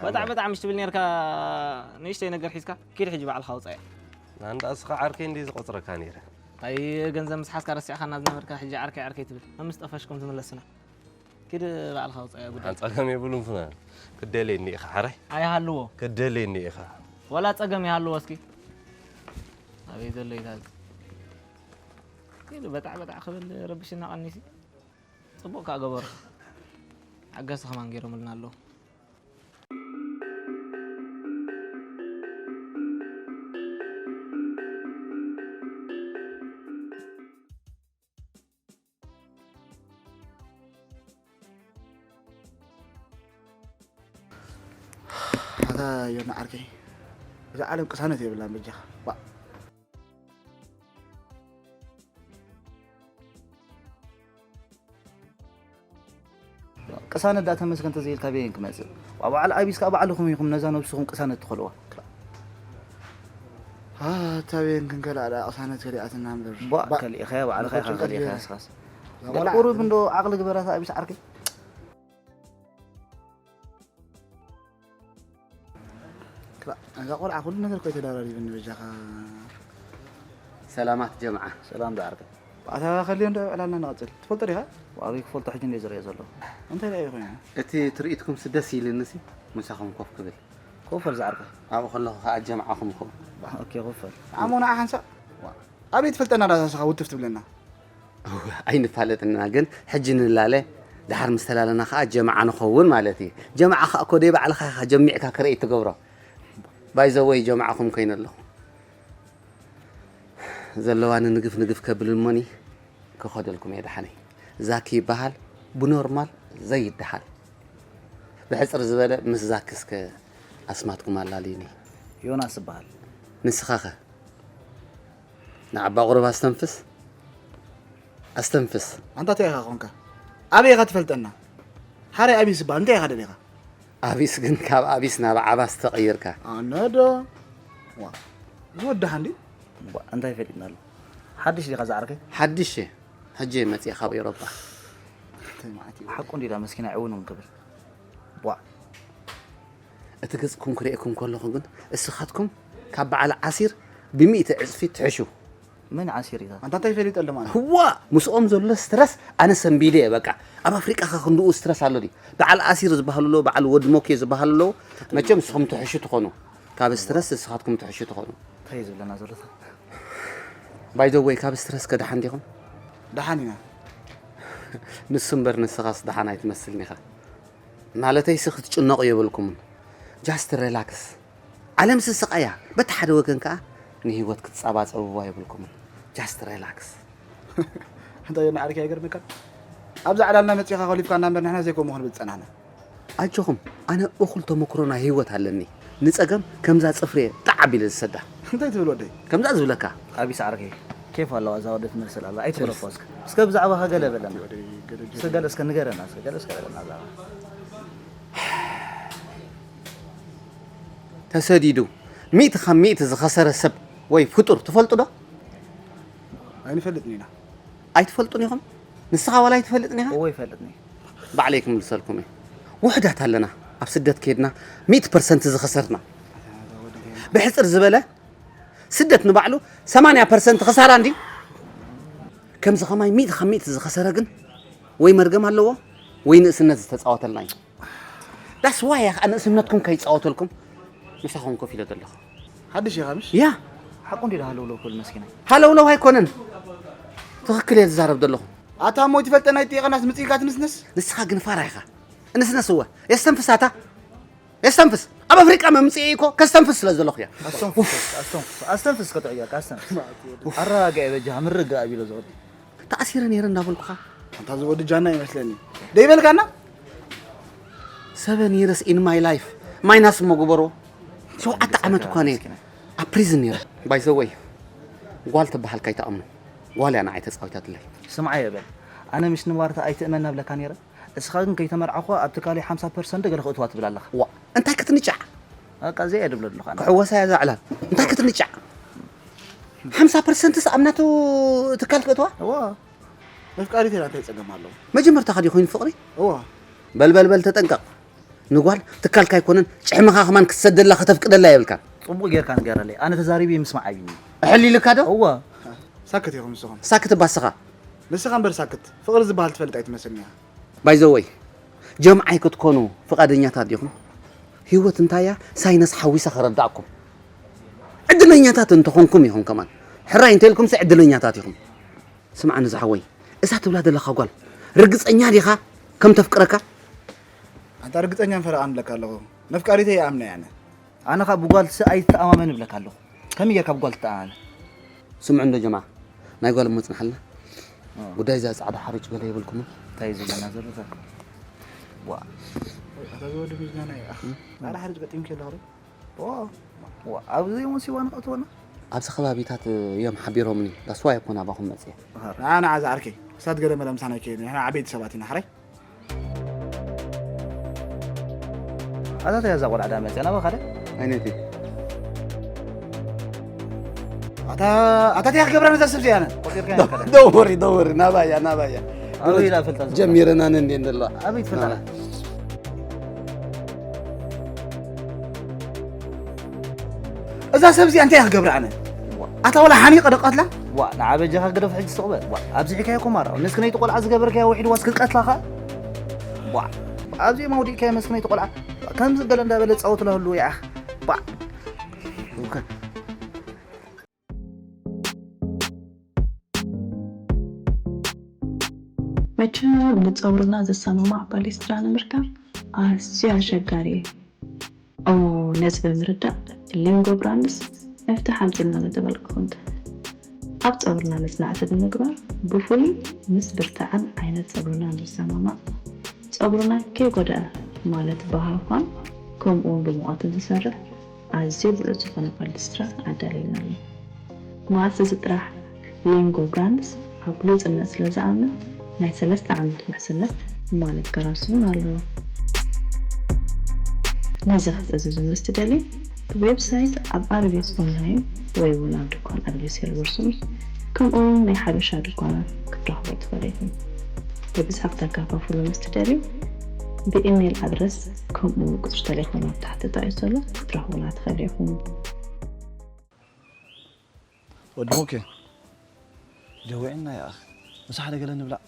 በጣዕ በጣዕ ምሽ ትብል ኔርካ፣ ንእሽተይ ነገር ሒዝካ፣ ኪድ ሕጂ ባዕልኻ ኣውጻያ። ኣንዳ እስኻ ዓርከይ እንድየ ዝቆጽረካ ኔረ። ኣይ ገንዘብ ምስ ሓዝካ ረሲዕኻና ዝነበርካ፣ ሕጂ ዓርከይ ዓርከይ ትብል። መምስ ጠፈሽኩም ትምለስና። ኪድ ባዕልኻ ኣውጻያ ጉዳይ። ሓን ጸገም የብሉን ፍናን። ክደልየኒ ኢኻ ሓራይ? ኣይሃልዎ። ክደልየኒ ኢኻ። ወላ ጸገም ይሃልዎ እስኪ። ኣበይ ዘሎ እዩ ታዚ? ኪድ በጣዕ በጣዕ ክብል ረብሽና ቀኒሲ። ጽቡቕ ከኣ ገበሩ። ሓገዝቲ ከማን ገይሮምልና ኣለዉ። ኣታ ዮና ዓርከይ፣ እዛ ዓለም ቅሳነት የብላን በጃኻ። ዋ። ቅሳነት ደኣ ተመስገን ተዘይኢልካ በየን ክመጽእ? ዋ፣ በዓል ኣቢስ ከኣ ባዕልኹም ኢኹም ነዛ ነብስኹም ቅሳነት ትኸልዋ። ኣታ በየን ክንከልኣ ደኣ ቅሳነት ከሊኣትና እምበር። ቧእ፣ ባ-፣ ከሊእኻያ ባዕልኻ ኢኻ ንኸብትን ከሊእኻያ ቀሊልና። እስኻስ። እዛ ቆልዓ ቁሩብ እንዶ ዓቕሊ ግበራታ ኣቢስ ዓርከይ። ክላ-፣ እዛ ቆልዓ ኩሉ ነገር እኮ እዩ ተደራሪብኒ በጃኻ። ሰላማት ጀምዓ። ሰላም ዝዓርከይ። ኣታ ከልዮ እንዶ ዕላልና ንቐጽል። ትፈልጦ ዲኻ? ኣበይ ክፈልጦ ሕጂ እንድየ ዝሪኦ ዘለኹ። እንታይ ደኣ እዩ ኮይኑ? እቲ ትርኢትኩምስ ደስ ኢልንሲ ምሳኹም ኮፍ ክብል። ኮፍ በል ዝዓርከይ። ኣብኡ ከለኹ ከኣ ጀምዓኹም ክው። ባ-፣ ኦኬ፣ ኮፍ በል። ዓሞ ንዓ ሓንሳእ። ዋ። ኣበይ ትፈልጠና ዳኣ ንስኻ ውትፍ ትብለና? እወ፣ ኣይንፋለጥን ኢና፣ ግን ሕጂ ንላለ፣ ደሓር ምስ ተላለና ኸኣ ጀምዓ ንኸውን ማለት እዩ። ጀምዓ ኸኣ እኮ ደይ ባዕልኻ ኢኻ ጀሚዕካ ክርኢ ትገብሮ። ባይ ዘ ወይ ጀምዓኹም ኮይነ ኣለኹ። ዘለዋኒ ንግፍ ንግፍ ከብል እሞኒ ክኸደልኩም እየ ደሓነይ። ዛኪ ይበሃል፣ ብኖርማል ዘይደሃል። ብሕፅር ዝበለ ምስ ዛኪ እስከ ኣስማትኩም ኣላልዩኒ። ዮናስ እበሃል። ንስኻኸ? ንዓባ ቁሩብ ኣስተንፍስ። ኣስተንፍስ። ኣንታ እንታይ ኢኻ ኾንካ? ኣበይ ኢኻ ትፈልጠና? ሓራይ ኣቢስ ይበሃል። እንታይ ኢኻ ደሊኻ? ኣቢስ ግን ካብ ኣቢስ ናብ ዓባስ ተቐይርካ። ኣነ ዶ? ዋ፣ ዝወድሓ እንዲ? ቧ፣ እንታይ ፈሊጥና ኣሎ? ሓድሽ ዲኻ ዝዓርከይ? ሓድሽ እየ። ሕጂ እየ መፂአ ካብ ኤውሮጳ። እንታይ ማለት እዩ? ሓቁ እንዲ ዳ መስኪና ዕውንውን ክብል። ቧ። እቲ ገፅኩም ክርእየኩም ከለኹ ግን እስኻትኩም ካብ በዓል ዓሲር ብሚእቲ ዕፅፊ ትሕሹ። መን ዓሲር ኢኻ? ኣንታ እንታይ ፈሊጠሎም ኣነ? ህዋ! ምስኦም ዘሎ ስትረስ ኣነ ሰንቢደ እየ በቃ። ኣብ ኣፍሪቃ ከ ክንድኡ ስትረስ ኣሎ ድዩ? በዓል ኣሲር ዝበሃሉ ኣለዉ፣ በዓል ወዲ ሞኬ ዝበሃሉ ኣለዉ። መቸም ንስኹም ትሕሹ ትኾኑ። ካብ ስትረስ ንስኻትኩም ትሕሹ ትኾኑ። እንታይ እዩ ዝብለና ዘሎ? ባይ ዘ ወይ ካብ ስትረስ ከ ደሓን ዲኹም? ደሓን ኢና። ንሱ እምበር ንስኻስ ደሓን ኣይትመስልን ኢኻ። ማለተይሲ ክትጭነቑ የብልኩምን። ጃስት ሪላክስ። ዓለም ስስቓያ፣ በቲ ሓደ ወገን ከኣ ንህይወት ክትጸባጸብዋ የብልኩምን። ጃስት ሪላክስ። እንታይ ዮና ዓርከይ ኣይገርመካን? ኣብዛ ዕላልና መጺኻ ኮሊፍካና እምበር ንሕና ዘይከምኡ ክንብል ዝጸናሕና። ኣጆኹም፣ ኣነ እኹል ተመክሮ ናይ ህይወት ኣለኒ። ንጸገም ከምዛ ጽፍሪ እየ ጣዕ ኣቢለ ዝሰዳ። እንታይ ትብል ወደይ? ከምዛ ዝብለካ። ኣቢስ ዓርከይ፣ ኬፍ ኣለዋ እዛ ወዲ ትመስል ኣላ። ኣይትበለኳ እስከ። እስከ ብዛዕባኻ ገለ በለና። ወደይ ገለ እስከ ገለ እስከ ንገረና፣ እስከ ገለ እስከ በለና ብዛዕባ። ተሰዲዱ ሚእቲ ካብ ሚእቲ ዝኸሰረ ሰብ ወይ ፍጡር ትፈልጡ ዶ? ኣይንፈልጥን ኢና። ኣይትፈልጡን ኢኹም? ንስኻ ዋላ ኣይትፈልጥን ኢኻ? እወ ይፈልጥን እየ። ባዕለይ ክምልሰልኩም እየ። ውሑዳት ኣለና ኣብ ስደት ከይድና ሚእቲ ፐርሰንት ዝኸሰርና። ብሕፅር ዝበለ ስደት ንባዕሉ ሰማንያ ፐርሰንት ኽሳራ እንዲ። ከምዚ ኸማይ ሚእቲ ካብ ሚእቲ ዝኸሰረ ግን ወይ መርገም ኣለዎ ወይ ንእስነት ዝተፃወተልና እዩ። ዳስ ዋይ ንእስነትኩም ከይፃወተልኩም ምሳኹም ኮፍ ኢለ ዘለኹ። ሓድሽ ኢኻ ምሽ? ያ። ሓቁ እንዲ ሃለውለው ክብል መስኪናይ። ሃለውለው ኣይኮነን። ትኽክል እየ ዝዛረብ ዘለኹ። ኣታ እሞ ይትፈልጠና ይጥየቐናስ ምጽኢልካ ትንስንስ? ንስኻ ግን ፋራ ኢኻ። እንስነስ እወ። የስተንፍስ ኣታ። የስተንፍስ። ኣብ ኣፍሪቃ መምጽኤ እኮ ከስተንፍስ ስለ ዘለኹ እያ። ኣስተንፍስ፣ ኣስተንፍስ፣ ኣስተንፍስ ከጥዕየካ፣ ኣስተንፍስ። ኣረጋግዐ በጃኻ፣ ምርግጋእ ቢሎ ዝወዲ። ተኣሲረ ነይረ እንዳበልኩኻ። ኣንታ ዝወዲ ጃና ይመስለኒ። ደይበልካና? Seven years in my life። ማይናስ እሞ ግበሮ። ሸውዓተ ዓመት እኳ ነይረ። ኣብ ፕሪዝን ነይረ። ባይ ዘ ወይ፣ ጓል ትበሃል ከይትኣምኑ። ጓል እያ ንዓይ ተጻዊታትለይ። ስምዓዮ በል። ኣነ ምሽ ንባርታ ኣይትእመና ብለካ ነይረ። እስኻ ግን ከይተመርዓኹ ኣብ ትካለይ ሓምሳ ፐርሰንት ገለ ክእትዋ ትብል ኣለኻ። ዋ፣ እንታይ ክትንጫዕ? በቃ እዚኣ እየ ድብሎ ኣለኹ ኣነ። ክሕወሳ እያ እዛ ዕላል። እንታይ ክትንጫዕ? ሓምሳ ፐርሰንትስ ኣብ ናቱ ትካል ክእትዋ? እዋ። መፍቃሪት ኢላ እንታይ ጸገም ኣለዎ? መጀመርታኻ ድዩ ኮይኑ ፍቕሪ? እዋ። በል፣ በል፣ በል፣ ተጠንቀቕ። ንጓል ትካልካ ኣይኮነን፣ ጭሕምኻ ከማን ክትሰደላ ከተፍቅደላ የብልካን። ጽቡቕ ጌርካ ንገረለይ። ኣነ ተዛሪበ ምስማዕ ኣብዩኒ። እሕል ኢልካ ዶ? እዋ። ሳክት ኢኹም ንስኹም። ሳክት እባ ንስኻ። ንስኻ እምበር ሳክት። ፍቕሪ ዝበሃል ትፈልጥ ኣይትመስልን ኢኻ። ባይ ዘ ወይ፣ ጀምዓይ ክትኮኑ ፍቓደኛታት ዲኹም? ህይወት እንታይ እያ? ሳይነስ ሓዊሰ ከረዳእኩም። ዕድለኛታት እንተኾንኩም ኢኹም ከማን። ሕራይ እንተኢልኩምሲ ዕድለኛታት ኢኹም። ስምዓኒ ዝሓወይ፣ እዛ ትብላ ዘለኻ ጓል ርግጸኛ ዲኻ ከም ተፍቅረካ? ኣንታ ርግጸኛ እንፈረቓ ንብለካ ኣለኹ። ነፍቃሪተይ ይኣምና እየ ኣነ። ኣነ ኸኣ ብጓል ስ-፣ ኣይትተኣማመን እብለካ ኣለኹ። ከመይ ጌርካ ብጓል ትተኣማመን? ስምዑ እንዶ ጀማዓ፣ ናይ ጓል እሞ ጽንሓልና። እ። ጉዳይ እዛ ጻዕዳ ሓርጭ ገለ የብልኩምን? እንታይ እዩ ዝብለና ዘሎ እዛ? ዋ። ኣታ ዝወዲ ምዝናና እያ። እ? ጻዕዳ ሓርጭ ገጢምኪ ኣለኹ ዶ? ዋ። ዋ፣ ኣብዚ እዮም ወሲቦና ከእትወና? ኣብዚ ከባቢታት እዮም ሓቢሮምኒ። ዳስ ዋይ እኮ ናባኹም መጽየ። ንዓ፣ ንዓ ዝዓርከይ፣ ክሳብ ገለ መለ ምሳና ኣይከይድን። ንሕና ዓበይቲ ሰባት ኢና፣ ሕራይ። ኣታ እንታይ እዛ ቆልዓ ዳ መጽያ ናባኻ ደ? ኣይነቲ። ኣታ፣ ኣታ እንታይ ክገብራ ነዛ ሰብ እዚኣ ኣነ? ቆጺርካ ዶ-፣ ያንካ ደ? Don't worry፣ don't worry፣ ናባያ፣ ናባያ። ኣበይ ኢላ ፈልጣ ዝብላ? ጀሚረና ነን እንዴ እንደለዋ። ኣበይ ትፈልጣ? ናባያ። እዛ ሰብ እዚኣ እንታይ እያ ክገብራ ኣነ? ዋ። ኣታ ወላ ሓኒቐ ዶ ቀትላ? ዋ፣ ንዓ በጃኻ ግደፍ ሕጂ ስቕ በል። ዋ፣ ኣብዚሕካዮ ኮማራ። መስክነይቲ ቆልዓ ዝገበርካዮ ውሒድ ዋስ ክትቀትላ ኸኣ? ዋ፣ ኣብዚኦም ኣውዲቕካዮ መስክነይቲ ቆልዓ። ከምዚ ገለ እንዳበለ ጻወት ለህሉ ይኣኽ። ዋ። መቸም ንጸጉርና ዘሰማማዕ ባሌስትራ ንምርካብ ኣዝዩ ኣሸጋሪ እዩ። ኦ፣ ነዚ ብምርዳእ ሊንጎ ብራንድስ መፍትሒ ኣምጺእልና ምተባልኩ ኮንተ። ኣብ ጸጉርና መጽናዕቲ ብምግባር ብፍሉይ ምስ ብርትዐን ዓይነት ጸጉርናን ዝሰማማዕ፣ ጸጉርና ከይጎድኣ ማለት ብሃፋን ከምኡውን ብሙቐትን ዝሰርሕ ኣዝዩ ብሉጽ ዝኾነ ኮልድ ስትራፕ ኣዳሊልና ኣሎ። መዓስ እዚ ጥራሕ ሊንጎ ብራንድስ ኣብ ግሉጽነት ስለ ዝኣምን ናይ ሰለስተ ዓመት ውሕስነት ማለት ጋራንቲ እውን ኣለዎ። ነዚ ክትእዝዙ ምስ ትደልዩ ብዌብሳይት ኣብ ኣርቢስ ኦንላይን ወይ እውን ኣብ ድኳን ኣርቢስ ሄልበርሱን ከምኡ እውን ናይ ሓበሻ ድኳናት ክትረኽቡ ትኽእሉ ኢኹም። ብብዝሒ ክተካፋፍሉ ምስ ትደልዩ ብኢሜይል ኣድረስ ከምኡ እውን ቁፅሪ ቴሌፎን ኣብ ታሕቲ ተጣይሱ ዘሎ ክትረኽቡና ትኽእሉ ኢኹም። ወዲ ሞኬ ጀዊዕና ይኣኽ ምሳሕ ደገለ ንብላዕ።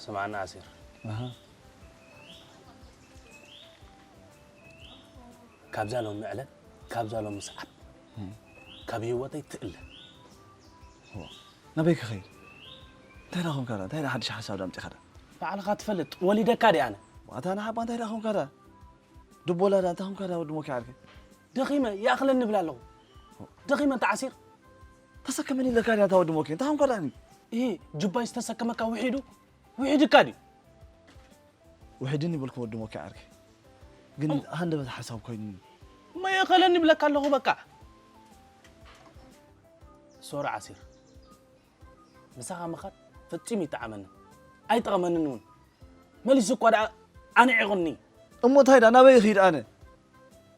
ስምዓና ኣሲር፣ ካብዛ ሎሚ ዕለት፣ ካብዛ ሎሚ ሰዓት ካብ ህይወተይ ትእለ። ናበይ ክኸይድ? እንታይ ዳ ኾንካ ዳ? እንታይ ዳ ሓድሽ ሓሳብ ዳ ኣምፂኻ ዳ? ባዕልኻ ትፈልጥ፣ ወሊደካ ድየ ኣነ? ኣታ ንሓባ እንታይ ዳ ኾንካ ዳ? ድቦላ ዳ እንታይ ኾንካ ዳ ወዲ ሞኬ ዓርከይ? ደኺመ ይኣኽለኒ እብል ኣለኹ። ደኺመ እንተ ዓሲር ተሰከመኒ ኢለካ ድያ እንታ ወዲ ሞኬ እንታይ ኾንካ ዳኒ? እሂ ጁባይ ዝተሰከመካ ውሒዱ ውሒዱካ ድዩ? ውሒድኒ ይበልኩ ወዲ ሞኬ ዓርከይ ግን ሃንደበት ሓሳብ ኮይኑኒ። እሞ ይእኸለኒ ይብለካ ኣለኹ በቃ። ሶሪ ዓሲር ምሳኻ ምኻድ ፈጺሙ ኣይጠዓመንን ኣይጠቐመንን እውን። መሊሱ እኳ ደኣ ኣንዒቑኒ። እሞ እንታይ ደኣ ናበይ ይኺድ ኣነ?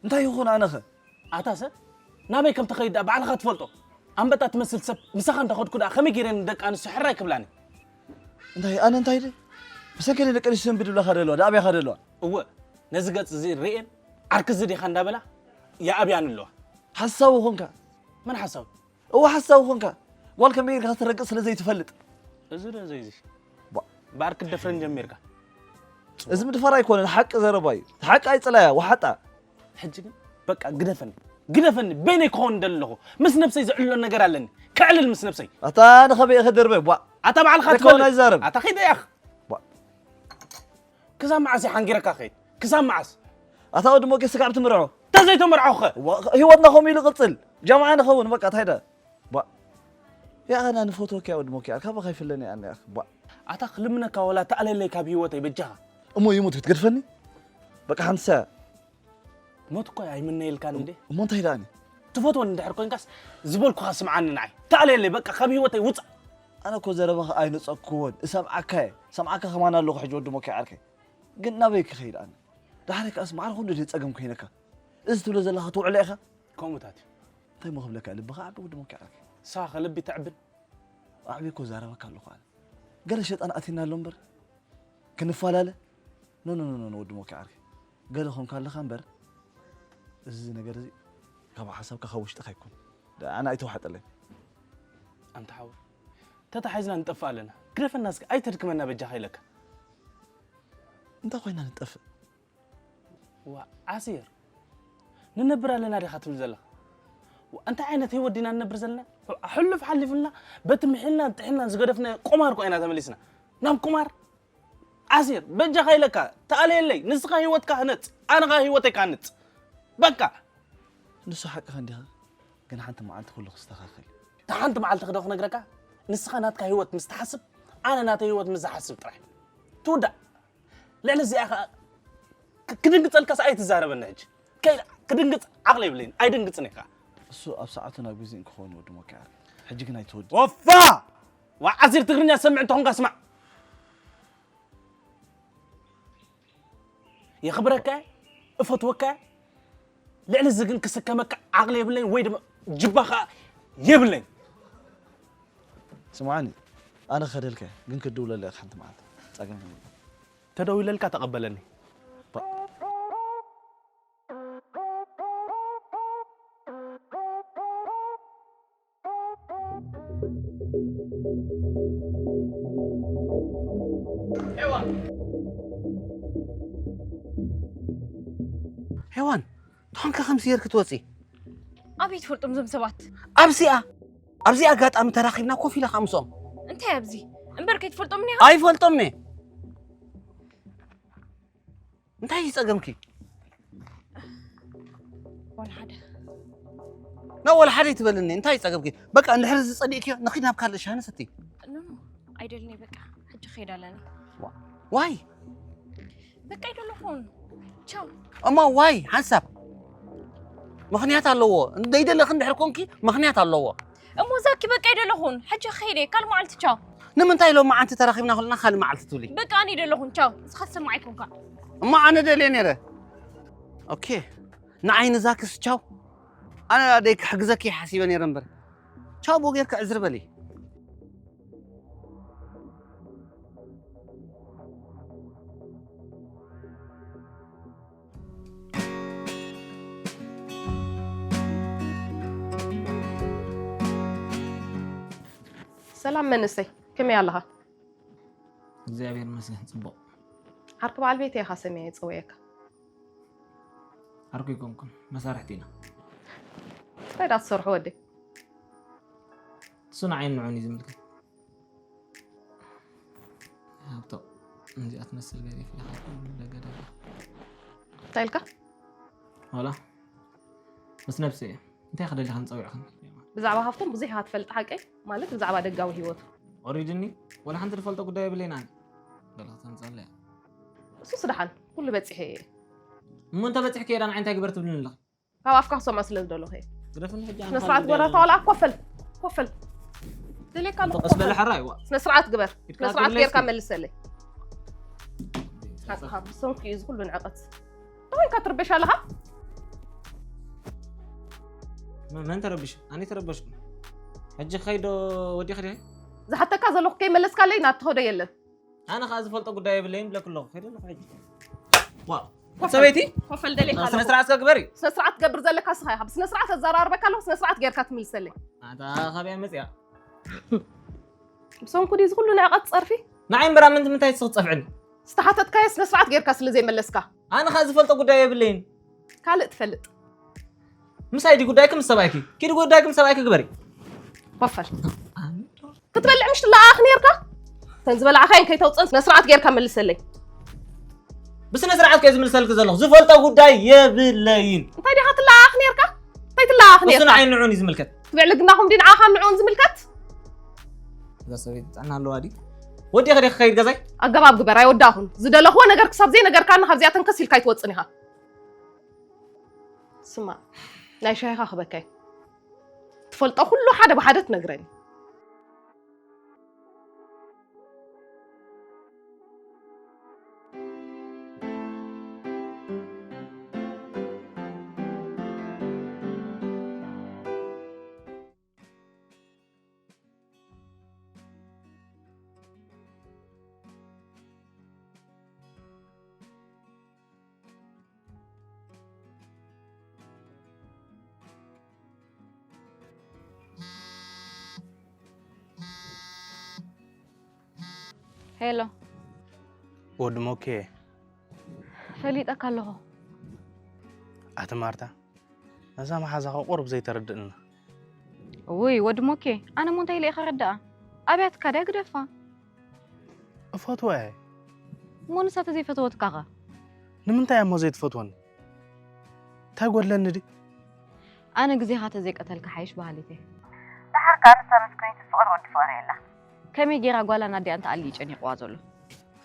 እንታይ ይኹን ኣነኸ? ኣታ ሰብ ናበይ ከም ትኸይድ ደኣ ባዕልኻ ትፈልጦ። ኣንበጣ ትመስል ሰብ ምሳኻ እንተ ኸድኩ ደኣ ከመይ ገይረ ንደቂ ኣንስትዮ ሕራይ ክብላኒ? እንታይ ኣነ እንታይ ድየ? ብሰንከይ ናይ ደቂ ኣንስትዮ እምቢ ድብላኻ ደለዋ ደኣ ኣበይኻ ደለዋ? እወ ነዚ ገጽ እዚ ርእየን ዓርኪ እዚ ዲኻ እንዳበላ ይኣብያኒ ኣለዋ። ሓሳዊ ኾንካ። መን ሓሳዊ? እወ ሓሳዊ ኾንካ ጓል ከመይ ጌርካ ክትረግጽ ስለ ዘይትፈልጥ። እዚ ዶ ዘይዚ ባ- እምበኣር ክትደፍረን ጀሚርካ። እዚ ምድፋር ኣይኮነን ሓቂ ዘረባ እዩ። ሓቂ ኣይጽላያ ወሓጣ። ሕጂ ግን በቃ ግደፈኒ ግደፈኒ በይነይ ክኸውን ደሊ ኣለኹ። ምስ ነብሰይ ዘዕልሎ ነገር ኣለኒ ከዕልል ምስ ነብሰይ። ኣታ ንኸበይ ኢኸ ደርበ ቧ ኣታ ባዕልኻ ደከውን ትፈልጥ ኣይዛረብ። ኣታ ኸይደ ያኽ። ቧ- ክሳብ መዓስ እየ ሓንጊረካ ኸይድ ክሳብ መዓስ? ኣታ ወዲ ሞኬ ስጋብ ትምርዖ። እንተዘይተመርዓኹኸ? ህይወትና ከምኡ ኢሉ ይቕጽል። ጃምዓ ንኸውን በቃ እንታይ ዳ ቧ ያኸና ንፈትወካ ወዲ ሞኬ ኣር ካባኻ ይፍለኒ ኣነ ያኽ ቧ ኣታ ክልምነካ ወላ ተኣለለይ ካብ ህይወተይ በጃኻ። እሞ ይሙት ክትገድፈኒ በቃ ሓንቲ ሰያ ሞት እኮ ኣይምነየልካን እንዴ? እሞ እንታይ ደኣኒ? ትፈትወኒ እንድሕር ኮይንካስ ዝበልኩኻ ስምዓኒ ንዓይ። ተኣለየለይ በቃ ካብ ህይወተይ ውጻእ። ኣነ እኮ ዘረባኻ ኣይነጸግክዎን እሰምዓካ እየ። ሰምዓካ ከማን ኣለኹ ሕጂ ወዲ ሞኬ ዓርከይ። ግን ናበይ ክኸይድ ኣነ? ዳሕረይ ከኣስ ማዕረ ኩሉ ድየ ጸገም ኮይነካ? እዚ ትብሎ ዘለኻ ትውዕሎ ኢኻ? ከምኡታት እዩ። እንታይ እሞ ክብለካ ልብኻ ዓቢ ወዲ ሞኬ ዓርከይ። ንስኻ ከ ልቢ ተዕብን? ኣዕብየ እኮ እዛረበካ ኣለኹ ኣነ። ገለ ሸጣን ኣቲና ኣሎ እምበር ክንፈላለ ኖ ኖ ኖ ኖ ወዲ ሞኬ ዓርከይ ገለ ኮንካ ኣለኻ እምበር እዚ ነገር እዚ ካብ ሓሳብካ ካብ ውሽጥኻ ኣይኮን ኣነ ኣይተዋሕጠለይ ኣንታ ሓወይ ተታሒዝና ንጠፍእ ኣለና ግደፈና እስከ ኣይተድክመና በጃኻ ኢለካ እንታይ ኮይና ንጠፍእ ዋ ዓሲር ንነብር ኣለና ዲኻ ትብል ዘለኻ እንታይ ዓይነት ህይወት ዲና ንነብር ዘለና ሕሉፍ ሓሊፉልና በቲ ምሒልናን ጥሒልናን ዝገደፍናዮ ቁማር እኮ ኢና ተመሊስና ናብ ቁማር ዓሲር በጃኻ ኢለካ ተኣለየለይ ንስኻ ህይወትካ ህነፅ ኣነ ኸዓ ህይወተይ ክሃንፅ በቃ ንሱ ሓቅኻ እንዲኻ ግን ሓንቲ መዓልቲ ኩሉ ክስተኻኸል እዩ እታ ሓንቲ መዓልቲ ክዶ ክነግረካ ንስኻ ናትካ ህይወት ምስ ትሓስብ ኣነ ናተይ ህይወት ምስ ዝሓስብ ጥራሕ ትውዳእ ልዕሊ እዚኣ ከዓ ክድንግፀልካስ ኣይትዛረበኒ ሕጂ ክድንግፅ ዓቕሊ የብለይን ኣይድንግፅን እየ ከዓ እሱ ኣብ ሰዓቱ ናብ ግዜን ክኸውን ወዲ ሞኪ ዓርከይ ሕጂ ግን ኣይትወዲ ወፋ ዋዓዚር ትግርኛ ዝሰምዕ እንተኾንካ ስማዕ የኽብረካ እየ እፈትወካ እየ ልዕሊ እዚ ግን ክስከመካ ዓቕሊ የብለይን ወይ ድማ ጅባ ከዓ የብለይን ስምዓኒ ኣነ ክኸደልካ እየ ግን ክትድውለለይ ኢኻ ሓንቲ መዓልቲ ጸገም የብሉን ተደዊለልካ ተቐበለኒ ሄዋን፣ ተኾንካ ከምዚ ጌርኪ ትወጺ? ኣበይ ትፈልጦም እዞም ሰባት? ኣብዚኣ፣ ኣብዚ ኣጋጣሚ ተራኺብና ኮፍ ኢለ ከኣ ምስኦም። እንታይ ኣብዚ? እምበር ከይትፈልጦምኒ ኢኻ? ኣይፈልጦምን እየ። እንታይ እዩ ጸገምኪ? ዋላ ሓደ። ናብ ወላ ሓደ ይትበልኒ፣ እንታይ ጸገብኪ? በቃ እንድሕር ዝጸሊእክዮ ንኺድ ናብ ካልእ ሻሂ ንሰቲ። ኖ ኖ፣ ኣይደልኒ በቃ። ሕጂ ክኸይድ ኣለኒ። ዋይ በቃ ኣይደለኹን። ቻው። እሞ ዋይ ሓንሳብ ምኽንያት ኣለዎ። እንደይደለኺ እንድሕር ኮንኪ ምኽንያት ኣለዎ። እሞ ዛኪ በቃ ኣይደለኹን። ሕጂ ክኸይድ እየ። ካልእ መዓልቲ ቻው። ንምንታይ ሎሚ መዓንቲ ተራኺብና ኩልና ካልእ መዓልቲ ትብሊ? በቃ ኣነ ኣይደለኹን። ቻው። ንስኻ ትሰማዕ ኣይኮንካ። እሞ ኣነ ደልየ ነይረ። ኦኬ ንዓይ ንዛክስ ቻው። ኣነ ደይ ክሕግዘኪ ሓሲበ ነይረ እምበር። ቻው ብኡ ጌርካ ዕዝር በሊ። ሰላም መንእሰይ፣ ከመይ ኣለኻ? እግዚኣብሔር ይመስገን ጽቡቕ። ዓርኪ በዓል ቤት ኢኻ ሰሚዐ ይጽውየካ። ዓርኩ ይኮንኩም መሳርሕቲ ኢና። እንታይ ዳ ትሰርሑ ወደይ? እሱ ንዓይን ንዑን እዩ ዝምልከት። ሃብቶ እዚኣ ትመስል ገዚፍ ኢኻ። ደገ ደገ። እንታይ ኢልካ? ዋላ ምስ ነብሲ እየ። እንታይ ክደሊ ክንጸውዕኽን? ብዛዕባ ሃብቶም ብዙሕ ኢኻ ትፈልጥ ሓቀይ? ማለት ብዛዕባ ደጋዊ ህይወቱ። ኦሪድኒ ወላ ሓንቲ ዝፈልጦ ጉዳይ የብለይን ኣነ። ገለ ክተምጻለ እያ። እሱስ ደሓን ኩሉ በጺሐ እየ። እሞ እንተ በጺሕኪ እየ ዳ ንዓይ እንታይ ግበር ትብልኒ ኣለኺ? ካብ ኣፍካ ክሰምዖ ስለ ዝደለኹ እየ። ግደፍኒ ሕጂ ስነ ስርዓት ግበር። ኣታ ዋላ ኮፈል ኮፈል ደልየካ ኣለኹ ቀስ በለ ኮፈል። ሕራይ ዋ። ስነ ስርዓት ግበር። ኢድካ ስነ ስርዓት ትብለይ ጌርካ እስኪ። መልሰለይ። ሓቅኻ ብሰንኩ እዩ እዚ ኩሉ ንዕቀት። እንታይ ኮይንካ ትርበሽ ኣለኻ? መ- መን ተረብሽ? ኣነ ተረበሽኩ። ሕጂ ከይዶ ወዲኺ ዲኺ? ዝሓተካ ዘለኹ ከይመለስካለይ ናብ ትኸዶ የለን። ኣነ ከዓ ዝፈልጦ ጉዳይ የብለይን ብለክ ኣለኹ። ከይደ ኣለኹ ሕጂ። ዋ ሰበይቲ ኮፈል ደልየካ ስነ ኣለኹ። ስርዓት ግበሪ። ስነ ስርዓት ትገብር ዘለካ ስኻ ኢኻ። ብስነ ስርዓት ኣዘራርበካ ኣለኹ። ስነ ስርዓት ጌርካ ትምልሰለይ። ኣታ ካበይ መፅያ? ብሰንኩ ድዩ እዚ ኩሉ ንዕቀት ጸርፊ? ንዓይ እምበራ ምንት ምንታይ ስኽ ፀፍዕኒ? ዝተሓተትካዮ ስነ ስርዓት ጌርካ ስለ ዘይመለስካ። ኣነ ከዓ ዝፈልጦ ጉዳይ የብለይን። ካልእ ትፈልጥ። ምሳይ ዲ ጉዳይኪ ምስ ሰብኣይኪ ኪዲ ጉዳይኪ ምስ ሰብኣይኪ ግበሪ። ኮፈል ክትበልዕ ምሽ ትለኣኽ ኔርካ? እተን ዝበላዕኻየን ከይተውፅእን ስነ ስርዓት ጌርካ መልሰለይ። ብስነ ስርዓት ከ ዝምልሰልኪ ዘለኹ ዝፈልጦ ጉዳይ የብለይን። እንታይ ዲኻ ትለኣኽ ኔርካ? እንታይ ትለኣኽ እሱ ኔርካ? ንዓይ ንዑን እዩ ዝምልከት። ትብዕልግናኹም ዲ ንዓኻን ንዕኡን ዝምልከት? እዛ ሰበይቲ ጥዕና ኣለዋ ዲ? ወዲኺ ዲኺ ከይድ ገዛይ? ኣገባብ ግበር ኣይወዳኹን። ዝደለኽዎ ነገር ክሳብ ዘይነገርካኒ ካብዚኣተን ከስ ኢልካ ኣይትወፅን ኢኻ። ስማዕ ናይ ሻሂኻ ክበካይ ትፈልጦ ኩሉ ሓደ ብሓደ ትነግረኒ። ሄሎ ወዲ ሞኬ ፈሊጠካ ኣለኹ። ኣቲ ማርታ ነዛ መሓዛኻ ቁሩብ ዘይተረድእና። ውይ ወዲ ሞኬ ኣነ ሞ እንታይ ኢለ ኢኻ ረዳኣ ኣብያትካ ድያ ግደፋ። እፈትዋ እየ። እሞ ንሳ ተዘይፈተወትካ ኸ? ንምንታይ እሞ ዘይትፈትወኒ? እንታይ ጎድለኒ ድዩ? ኣነ ግዜኻ ተዘይቀተልካ ሓይሽ በሃሊት እየ። ደሓር ከኣ ንሳ ምስ ኩነይቱ ፍቕሪ ወዲ ፍቕሪ የላ። ከመይ ጌራ ጓላ ናዲኣ እንተ ኣሊ ጨኒቕዋ ዘሎ?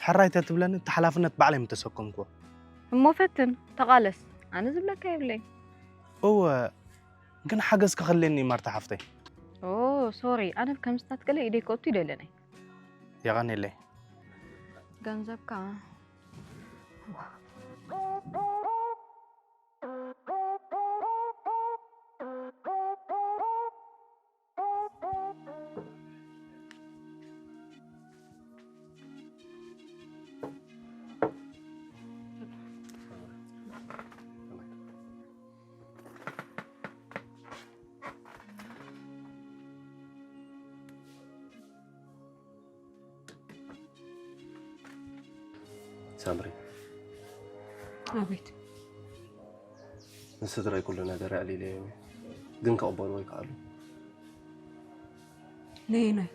ሕራይ ተትብለኒ እቲ ሓላፍነት ባዕለይ ምተሰከምክዎ። እሞ ፈትን ተቓለስ ኣነ ዝብለካ የብለይ። እወ ግን ሓገዝ ክኽልየኒ እዩ ማርታ ሓፍተይ። ኦ ሶሪ ኣነ ከምስታት ገለ ኢደይ ከእቱ ይደለነይ። የቐንየለይ። ገንዘብካ ሳምሪ ኣቤት ንስድራይ ኩሉ ነገር ኣዕሊለዮም እየ ግን ክቕበሉ ኣይከኣሉ ነየናይ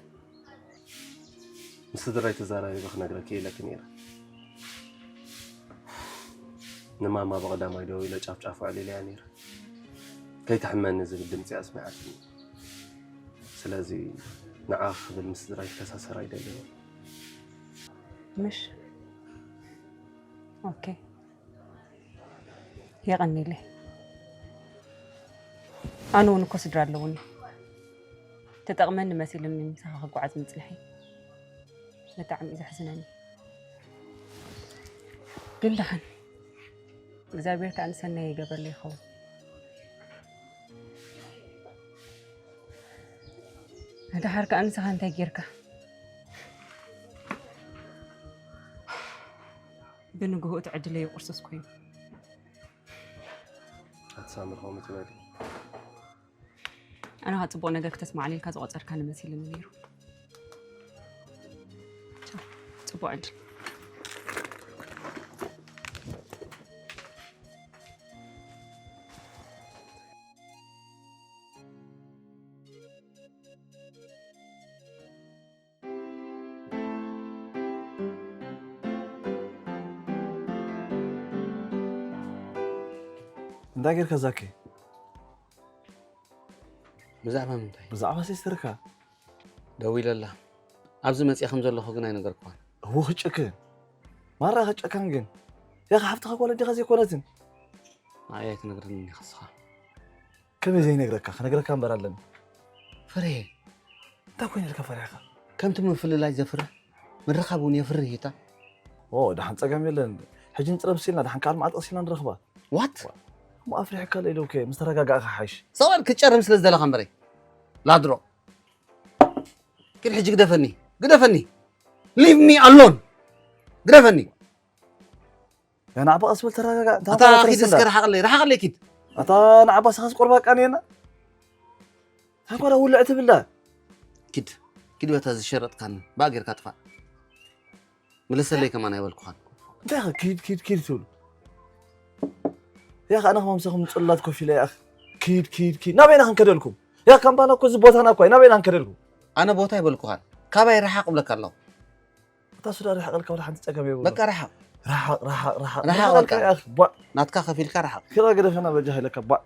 ንስድራይ ተዛራሪበ ክነግረኪ ኢለኪ ነይረ ንማማ ብቐዳማይ ደው ኢለ ጫፍጫፉ ኣዕሊለያ ነይረ ከይትሕመኒ ዝብል ድምፂ ኣስሚዓትኒ። ስለዚ ንዓ ክብል ምስ ስድራይ ክተሳሰር ኣይደልን። ምሽ ኦኬ፣ የቐኒለይ። ኣነ እውን እኮ ስድራ ኣለውኒ። ተጠቕመኒ መሲሉኒ ምሳኻ ክጓዓዝ ምጽንሐይ ብጣዕሚ እዩ ዘሕዝነኒ። ግን ደሓን እግዚኣብሔር ከኣ ንሰናይ ይገበረለይ ይኸውን። ደሓር ከኣ ንስኻ እንታይ ጌርካ? ብንግሆ እቲ ዕድለይ ቁርስስ ኮይኑ። ኣትሳምር ከምኡ ትበሊ። ኣነ ኸዓ ጽቡቕ ነገር ክተስማዓኒ ኢልካ ዝቖጸርካኒ መሲሉኒ ነይሩ። ቻው፣ ጽቡቕ ዕድል። እንታይ ጌርካ ዛኪ? ብዛዕባ ምንታይ? ብዛዕባ ሲስተርካ። ደዊለላ። ኣብዚ መጽየ ከም ዘለኹ ግን ኣይነገርክዋን። እዎ ክጨክን። ማራ ክጨካን ግን። ያኻ ሓፍትኻ ጓል ኣዴኻ ዘይኮነትን። ንዓይ ኣይትነግረንን ኢኻ ንስኻ። ከመይ ዘይነግረካ? ክነግረካ እምበር ኣለኒ። ፍርሄ። እንታይ ኮይኑ ኢልካ ፈሪሕካ? ከምቲ ምፍልላይ ዘፍርህ ምርኻብ እውን የፍርህ እዩ እታ። ኦ፣ ደሓን ጸገም የለን። ሕጂ ንጽረብ ሲልና ደሓን ካልእ መዓልቲ ቀሲልና ንረኽባ። ዋት? እሞ ኣፍሪሕካ ኢለ ኢለ እኮ ምስ ተረጋጋእካ ሓይሽ። ሰዋል ክትጨርም ስለ ዝደለኻ እምበረይ። ላድሮ። ኪድ ሕጂ ግደፈኒ። ግደፈኒ። Leave me alone. ግደፈኒ። ያ ንዓባ ቀስ በል ተረጋጋ። እንታ ኣታ ተረጋጋ ኪድ ተረጋጋ። እስከ ርሓቐለይ። ርሓቐለይ ኪድ። ኣታ ንዓባ ሰኸስ ቁርባ ቃንየና። እንታይ ጓዳ ውልዕ ትብላ? ኪድ። ኪድ በታ ዝሸረጥካኒ። ብኣ ጌርካ ጥፋእ። ምለሰለይ ከማን ኣይበልኩኻን። እንታይ ኢኻ ኪድ ኪድ ኪድ ትብሉ? ያኻ ኣነ ከማን ምሳኹም ጽላት ኮፍ ኢለ ያኽ ኪድ ኪድ ኪድ ናበይና ክንከደልኩም? ያ ካምባላ እኮ እዚ ቦታና እኮ እዩ። ናበይና ክንከደልኩም? ኣነ ቦታ ኣይበልኩኻን። ካባይ ርሓቕ እብለካ ኣለኹ። እታ ሱዳን ርሓቕ ኢልካ ወላ ሓንቲ ጸገም የብሉ። በቃ ርሓቕ። ርሓቕ ርሓቕ ርሓቕ ርሓቕ ርሓቕ በቃ። ኢልካ ያኽ ቧዕ። ናትካ ከፊልካ ርሓቕ። ኪራ ገደፈና በጃ ኢለካ ቧዕ።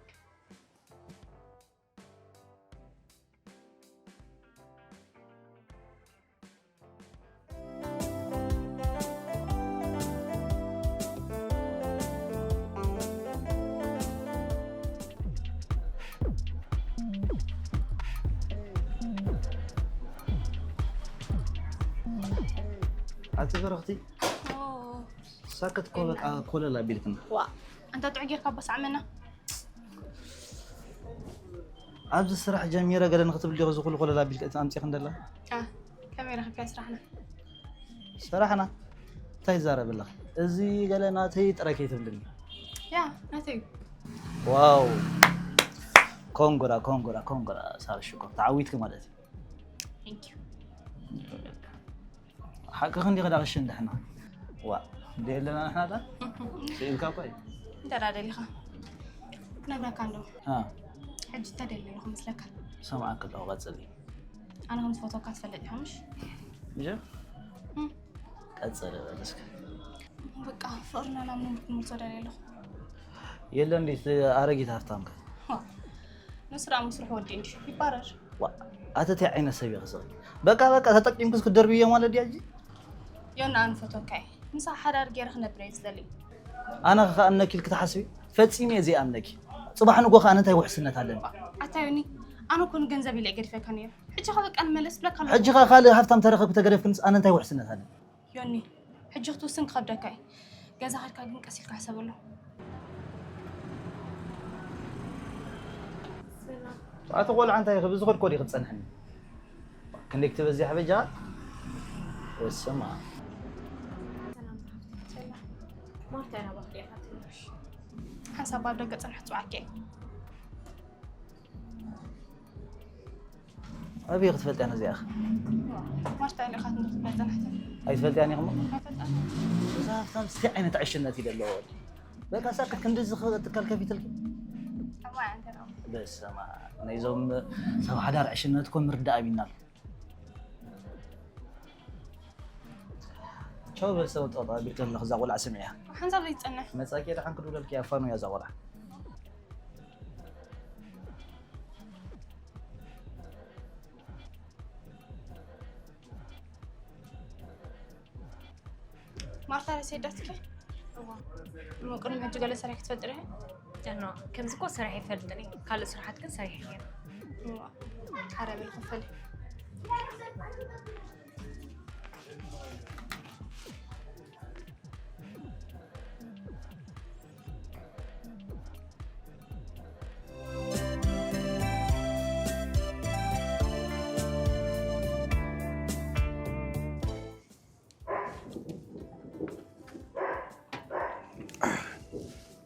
ኣቲ በረኽቲ ሳክት ኮለል ኣቢልክና። ዋ ኣንታ ጥዑይ ጌርካ ኣቦ ሳዕመና። ኣብዚ ስራሕ ጀሚረ ገለ ንክትብል ዲኹ እዚ ኩሉ ኮለል ኣቢልክ እቲ ኣምፂኽን ደላ? ኣ፣ ከመይ ረኺብካዮ ስራሕና? ስራሕና እንታይ ይዛረብ ኣለኻ? እዚ ገለ ናተይ ጥራይ ከይትብልኒ። ያ ናተይ እዩ። ዋው ኮንግራ ኮንግራ ኮንግራ ሳር ሽኮር ተዓዊትኪ ማለት እዩ። Thank you። ሓቅኺ እንዲኺ ዳቕሽ እንድሕና ዋ እንደ የለና ንሕና ዳ ስኢልካ እኮ እዩ። እንተ ደኣ ደሊኻ ክነግረካ እንዶ አ፣ ሕጂ እንታይ ደሊ ኣለኹ መስለካ? ሰማዕኪ ኣለኹ ቀፅሊ። ኣነ ከም ዝፈትወካ ትፈልጥ ኢኻ ምሽ? ምሽ እም። ቀፅሊ በል እስከ። በቃ ፍቕርና ናብ ነውር ክንመልሶ ደሊ ኣለኹ። የለ እንዴት ኣረጊት ሃፍታም ከ? ዋ፣ ንሱ ደኣ መስርሑ ወዲ እንዲ ይባረር። ዋ ኣተ እንታይ ዓይነት ሰብ ኢኺ ስቕ በቃ በቃ ተጠቂምክስ ክትደርብዮ ማለት ድያ እጂ? ዮና ኣነ ፈትወካ እየ። ምሳኻ ሓዳር ገይረ ክነብር እየ ዝደሊ። ኣነ ክኣምነኪ ኢልኪ ትሓስቢ? ፈጺመ እየ ዘይኣምነኪ። ጽባሕ ንጎ ከኣ ኣነ እንታይ ውሕስነት ኣለኒ? ኣታ ዮኒ ኣነ እኮ ንገንዘብ ኢለ እየ ገዲፈካ ነይረ። ሕጂ ኸ በቃ ንመለስ ብለካ ኣለኹ። ሕጂ ኸኣ ካልእ ሃፍታም ተረኺብኪ ተገደፍክንስ ኣነ እንታይ ውሕስነት ኣለኒ? ዮኒ ሕጂ ክትውስን ክኸብደካ እዩ። ገዛ ኸድካ ግን ቀስ ኢልካ ሕሰበሉ። ኣቲ ቆልዓ እንታይ ኢኺ ብዝኸድኮ ዲኺ ትጸንሕኒ? ክንደይ ክትበዝሕ በጃ? ወስማ ሰላም ማርታ ኢና ባክሪ ኢኻ ትንሽ ሓንሳብ ኣብ ደገ ጸንሐ ጽዋዕከ ኣበይ ክትፈልጥያ ነዚኣ ኢኺ? ማርታ ኢኻ ትንሽ ጸንሐ ኣይትፈልጥያን ኢኹም? ኣይፈልጣ እዛ ሃፍታም እንታይ ዓይነት ዕሽነት እዩ ዘለዎ? በቃ ሳክት ክንዲ ዝኽእል ትካል ከፊትልኪ ተማያ እንተ ደኣ በስመ ኣብ ናይዞም ሰብ ሓዳር ዕሽነት እኮ ምርዳእ ኣቢና ኣሎ። ቻው በል ሰብ ጠጠው ኣቢልኪ ኣለኺ እዛ ቆልዓ ስምዕያ። ሓንሳብ ዘይትጸንሕ መጻኪ ደሓን ክድውለልኪ ኣፋኑ እያ እዛ ቆልዓ። ማርታ፣ ረሴዳትኪ? እዋ። እሞ ቅድሚ ሕጂ ገለ ሰሪሕ ክትፈልጥ ዲኺ? ጃኖ፣ ከምዚ እኮ ሰሪሐ ይፈልጥን እየ። ካልእ ስራሓት ግን ሰሪሐ እየ። እዋ። ሓራይ በል ክፈል።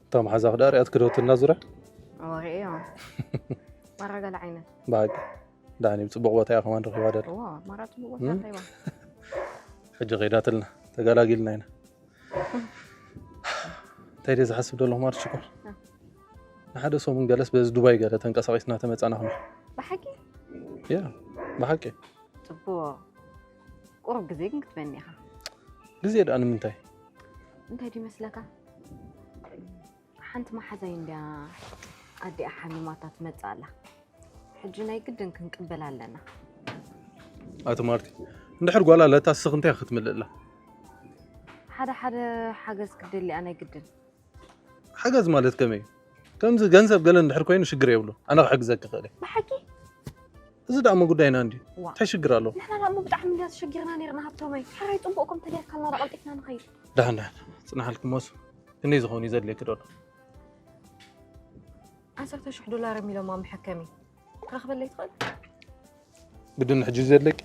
እታ መሓዛ ክዳር እያ ትክደወትና ዙርያ። ወሬ እዮም። ማራ ገለ ዓይነት። ብሓቂ። ዳኒ፣ ብጽቡቕ ቦታ እያ ከማን ረኺባ ደላ። እዋ፣ ማራ ጽቡቕ ቦታ እም? ረኺባ። ሕጂ ከይዳትልና፣ ተገላጊልና ኢና። እንታይ ደይ ዝሓስብ ዘለኹ ማለት ሽኮር? እ። ንሓደ ሰሙን ገለስ በዚ ዱባይ ገለ ተንቀሳቒስና ተመጻና ክንብል። ብሓቂ? ያ፣ ብሓቂ። ጽቡቕ። ቁሩብ ግዜ ግን ክትበኒ ኢኻ። ግዜ ደኣ ንምንታይ? እንታይ ድዩ መስለካ? ሓንቲ መሓዛይ እንድያ ኣዲኣ ሓሚማታ ትመጽእ ኣላ። ሕጂ ናይ ግድን ክንቅበል ኣለና። ኣቲ ማርቲ፣ እንድሕር ጓል ኣለታ ስኽ እንታይ ክትምልእላ? ሓደ ሓደ ሓገዝ ክደሊኣ ናይ ግድን። ሓገዝ ማለት ከመይ? ከምዚ ገንዘብ ገለ እንድሕር ኮይኑ ሽግር የብሉ። ኣነ ክሕግዘኪ ክእል እየ። ብሓቂ? እዚ ደኣ እሞ ጉዳይና እንድዩ። ዋ። እንታይ ሽግር ኣለዎ? ንሕና ደኣ እሞ ብጣዕሚ እንድያ ተሸጊርና ነይርና ሃብቶመይ። ሕራይ ጽቡቕ እኮ እንተገይርካልና ደኣ ቀልጢፍና ንኸይድ። ደሓን ደሓን። ጽናሓልኪ እሞስ። ክንደይ ዝኸውን እዩ ዘድልየኪ ዘሎ? ዓሰርተ ሽሕ ዶላር የሚለማ መሐከሚ። ክረኽበለይ ትኽእል? ግድን ሕጂ እዩ ዘድልየኪ?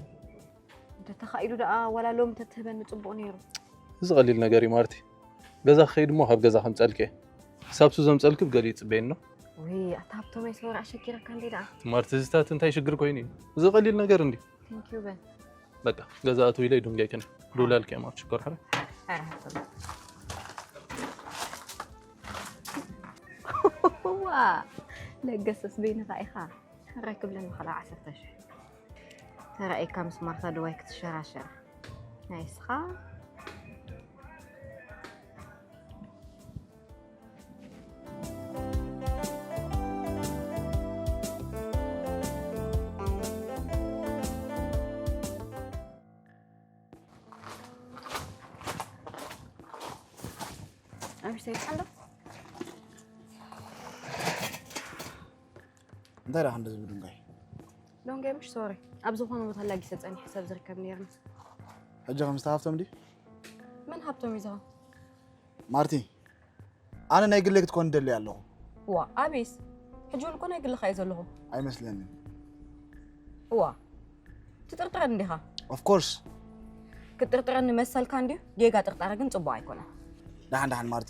እንተተኻኢሉ ደኣ ዋላ ሎሚ እንተትህበኒ ጽቡቕ ነይሩ። እዚ ቀሊል ነገር እዩ ማርቲ። ገዛ ክኸይድ እሞ ካብ ገዛ ከምጸልኪ እየ። ክሳብ ሱ ዘምጸልኪ ብገሊኡ ይጽበየኒ ኣሎ። ውይ፣ ኣታ ሃብቶመይ ሰወር ኣሸጊረካ እንዴ ደኣ። ማርቲ፣ ዝታት እንታይ ሽግር ኮይኑ እዩ? እዚ ቀሊል ነገር እንድዩ። Thank you በል። በቃ፣ ገዛ ኣትው ኢለ ይድንገይክን። ድውላልኪ እየ ማርቲ ሽኮር ሕረ። ሕረ ሃብቶመይ። ዋ፣ ለገሰስ በይንኻ ኢኻ። ሕራይ ክብለኒ ከላ ዓሰርተ ሽሕ። ተራእይካ ምስ ማርታ ድዋይ ክትሸራሸር። ናይ እስኻ። ኣምሽ ዘይብሓሎ? እንታይ ደኣ ክንዲ ዝብል ድንጋይ? ዶንጋይ ምሽ ሶሪ። ኣብ ዝኾነ ቦታ ኣላጊሰ ጸኒሐ ሰብ ዝርከብ ነይርኒ። ሕጂ ከም ዝተሃፍቶም ድዩ? መን ሃብቶም እዩ ዝኸውን? ማርቲ፣ ኣነ ናይ ግለይ ክትኮን ደሊ ኣለኹ። ዋ፣ ኣቤስ፣ ሕጂ እውን እኮ ናይ ግልኻ እዩ ዘለኹ። ኣይመስለንን። እዋ፣ ትጥርጥረኒ እንዲኻ? Of course። ክትጥርጥረኒ መሰልካ እንድዩ፣ ጌጋ ጥርጣረ ግን ጽቡቕ ኣይኮነን። ደሓን ደሓን ማርቲ፣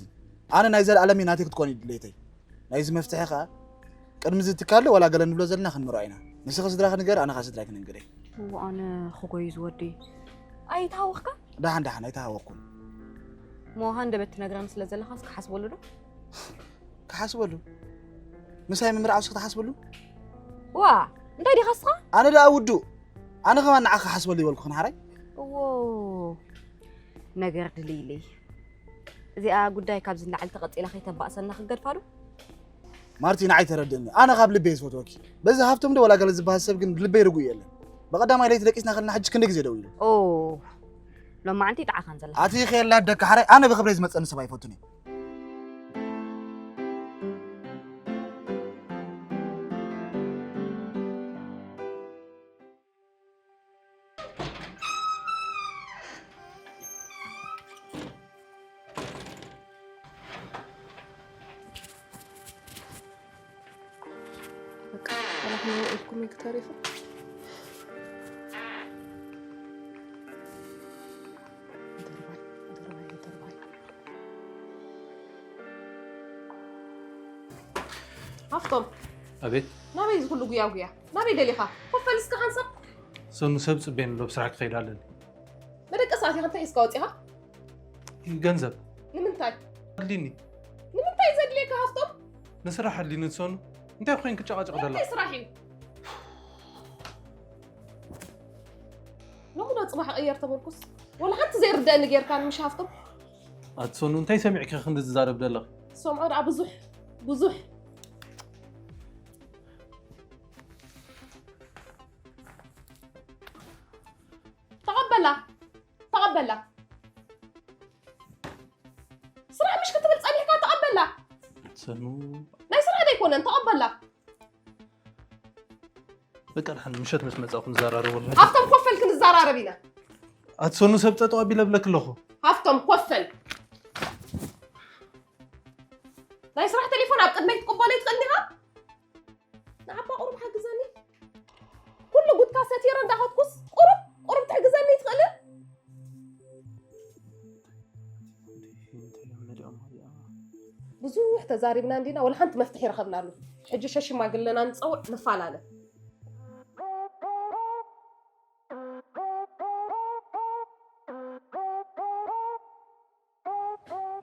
ኣነ ናይ ዘለኣለም እዩ ናተይ ክትኮን እዩ ድሌተይ። ናይዚ መፍትሒ ከኣ ቅድሚ እዚ ትካለ ዋላ ገለ ንብሎ ዘለና ክንምርዖ ኢና። ንስኺ ስድራኺ ንገሪ፣ ኣነ ከኣ ስድራይ ክነግር እየ። እዎ፣ ኣነ ክጎዩ ዝወዲ። ኣይተሃወኽካ? ደሓን ደሓን ኣይተሃወኽኩን። እሞ ሃንደበት ትነግረኒ ስለ ዘለኻስ ክሓስበሉ ዶ? ክሓስበሉ? ምሳይ ምምርዓውስ ክትሓስበሉ? ዋ፣ እንታይ ዲኻ እስኻ? ኣነ ደኣ ውዱእ። ኣነ ከማን ንዓኺ ክሓስበሉ ይበልኩ ክንሓራይ። እዎ፣ ነገር ድልይለይ። እዚኣ ጉዳይ ካብዚ ንላዕሊ ተቐጺላ ከይተባእሰና ክገድፋ ዶ? ማርቲ፣ ንዓይ ተረድእኒ። ኣነ ካብ ልበይ ዝፈትወኪ። በዚ ሃብቶም ዶ ዋላ ገለ ዝበሃል ሰብ ግን ልበይ ርጉእ የለን። ብቐዳማይ ለይቲ ደቂስና ከለና ሕጂ ክንደይ ግዜ ደው ኢሉ? ኦ፣ ሎማዓንቲ ይጥዓኻን ዘላ። ኣቲ ኸየላ ደቂ ሓራይ፣ ኣነ ብኽብረይ ዝመጸኒ ሰብ ኣይፈቱን እየ። በቃ፣ ራህና ውዒልኩም እዩ ተሪፉ። ደርባይ፣ ደርባይ፣ ደርባይ። ሃፍቶም። ኣቤት። ናበይ እዚ ኩሉ ጉያ ጉያ? ናበይ ደሊኻ? ኮፍ በል እስከ ሓንሳብ። ሰኑ ሰብ ጽበየኒ ኣሎ፣ ብስራሕ ክኸይድ ኣለኒ። መደቀሲ ኣቲኻ እንታይ ሒዝካ ወጺኻ? ገንዘብ። ንምንታይ? ኣድልኒ። ንምንታይ ዘድልየካ ሃፍቶም? ንስራሕ ኣድልኒ ሰኑ። እንታይ ኮይን ክጨቃጨቅ ደላ? እንታይ ስራሕ እዩ? ሎሚ ዶ ጽባሕ ቀየር ተበልኩስ? ወላ ሓንቲ ዘይርደአኒ ጌርካ ንምሽ ሃፍቶም? ኣቲ ሰኑ እንታይ ሰሚዕኪ ክንዲ ዝዛረብ ደለኺ? ሰምዖ ደኣ ብዙሕ፣ ብዙሕ። ተቐበላ፣ ተቐበላ። ናይ ስራሕ ዶ ኣይኮነን? ተቐበላ። በቃ፣ ድሓን ምሸት ምስ መጻኹ ንዘራረበሉ። ሃብቶም፣ ኮፍ በል፣ ክንዘራረብ ኢና። ኣትሰኑ ሰብ ጠጠው ኣቢለ እብለኪ ኣለኹ። ሃብቶም፣ ኮፍ በል። ናይ ስራሕ ቴሌፎን ኣብ ቅድመይ ትቅበሎ ይትኽእል ዲኻ? ንዓባ ቁሩብ ሓግዘኒ። ኩሉ ጉድካ ሰቲረ እንዳኸድኩስ ቁሩብ ቁሩብ ትሕግዘኒ ይትኽእልን? ብዙሕ ተዛሪብና እንዲና፣ ወላ ሓንቲ መፍትሒ ይረኸብናሉ። ሕጂ ሸሽማግለና ንጸውዕ፣ ንፈላለ።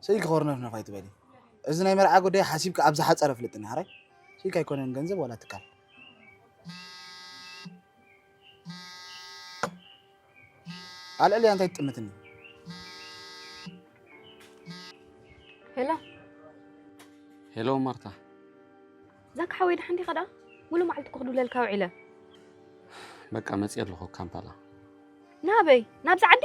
ስኢልኪ ኮርነፍነፍ ኣይትበሊ። እዚ ናይ መርዓ ጉዳይ ሓሲብኪ ኣብ ዝሓጸረ ፍልጥኒ፣ ሓራይ? ስኢልኪ ኣይኮነን ገንዘብ ዋላ ትካል። ኣልዕልያ እንታይ ትጥምትኒ? ሄሎ፣ ሄሎ ማርታ። ዛካ ሓወይ፣ ደሓን ዲኻ ደኣ? ሙሉ መዓልቲ እኮ ክድውለልካ ውዒለ። በቃ መፅየ ኣለኹ ካምፓላ። ናበይ? ናብዛ ዓዲ?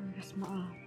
በስመ ኣብ።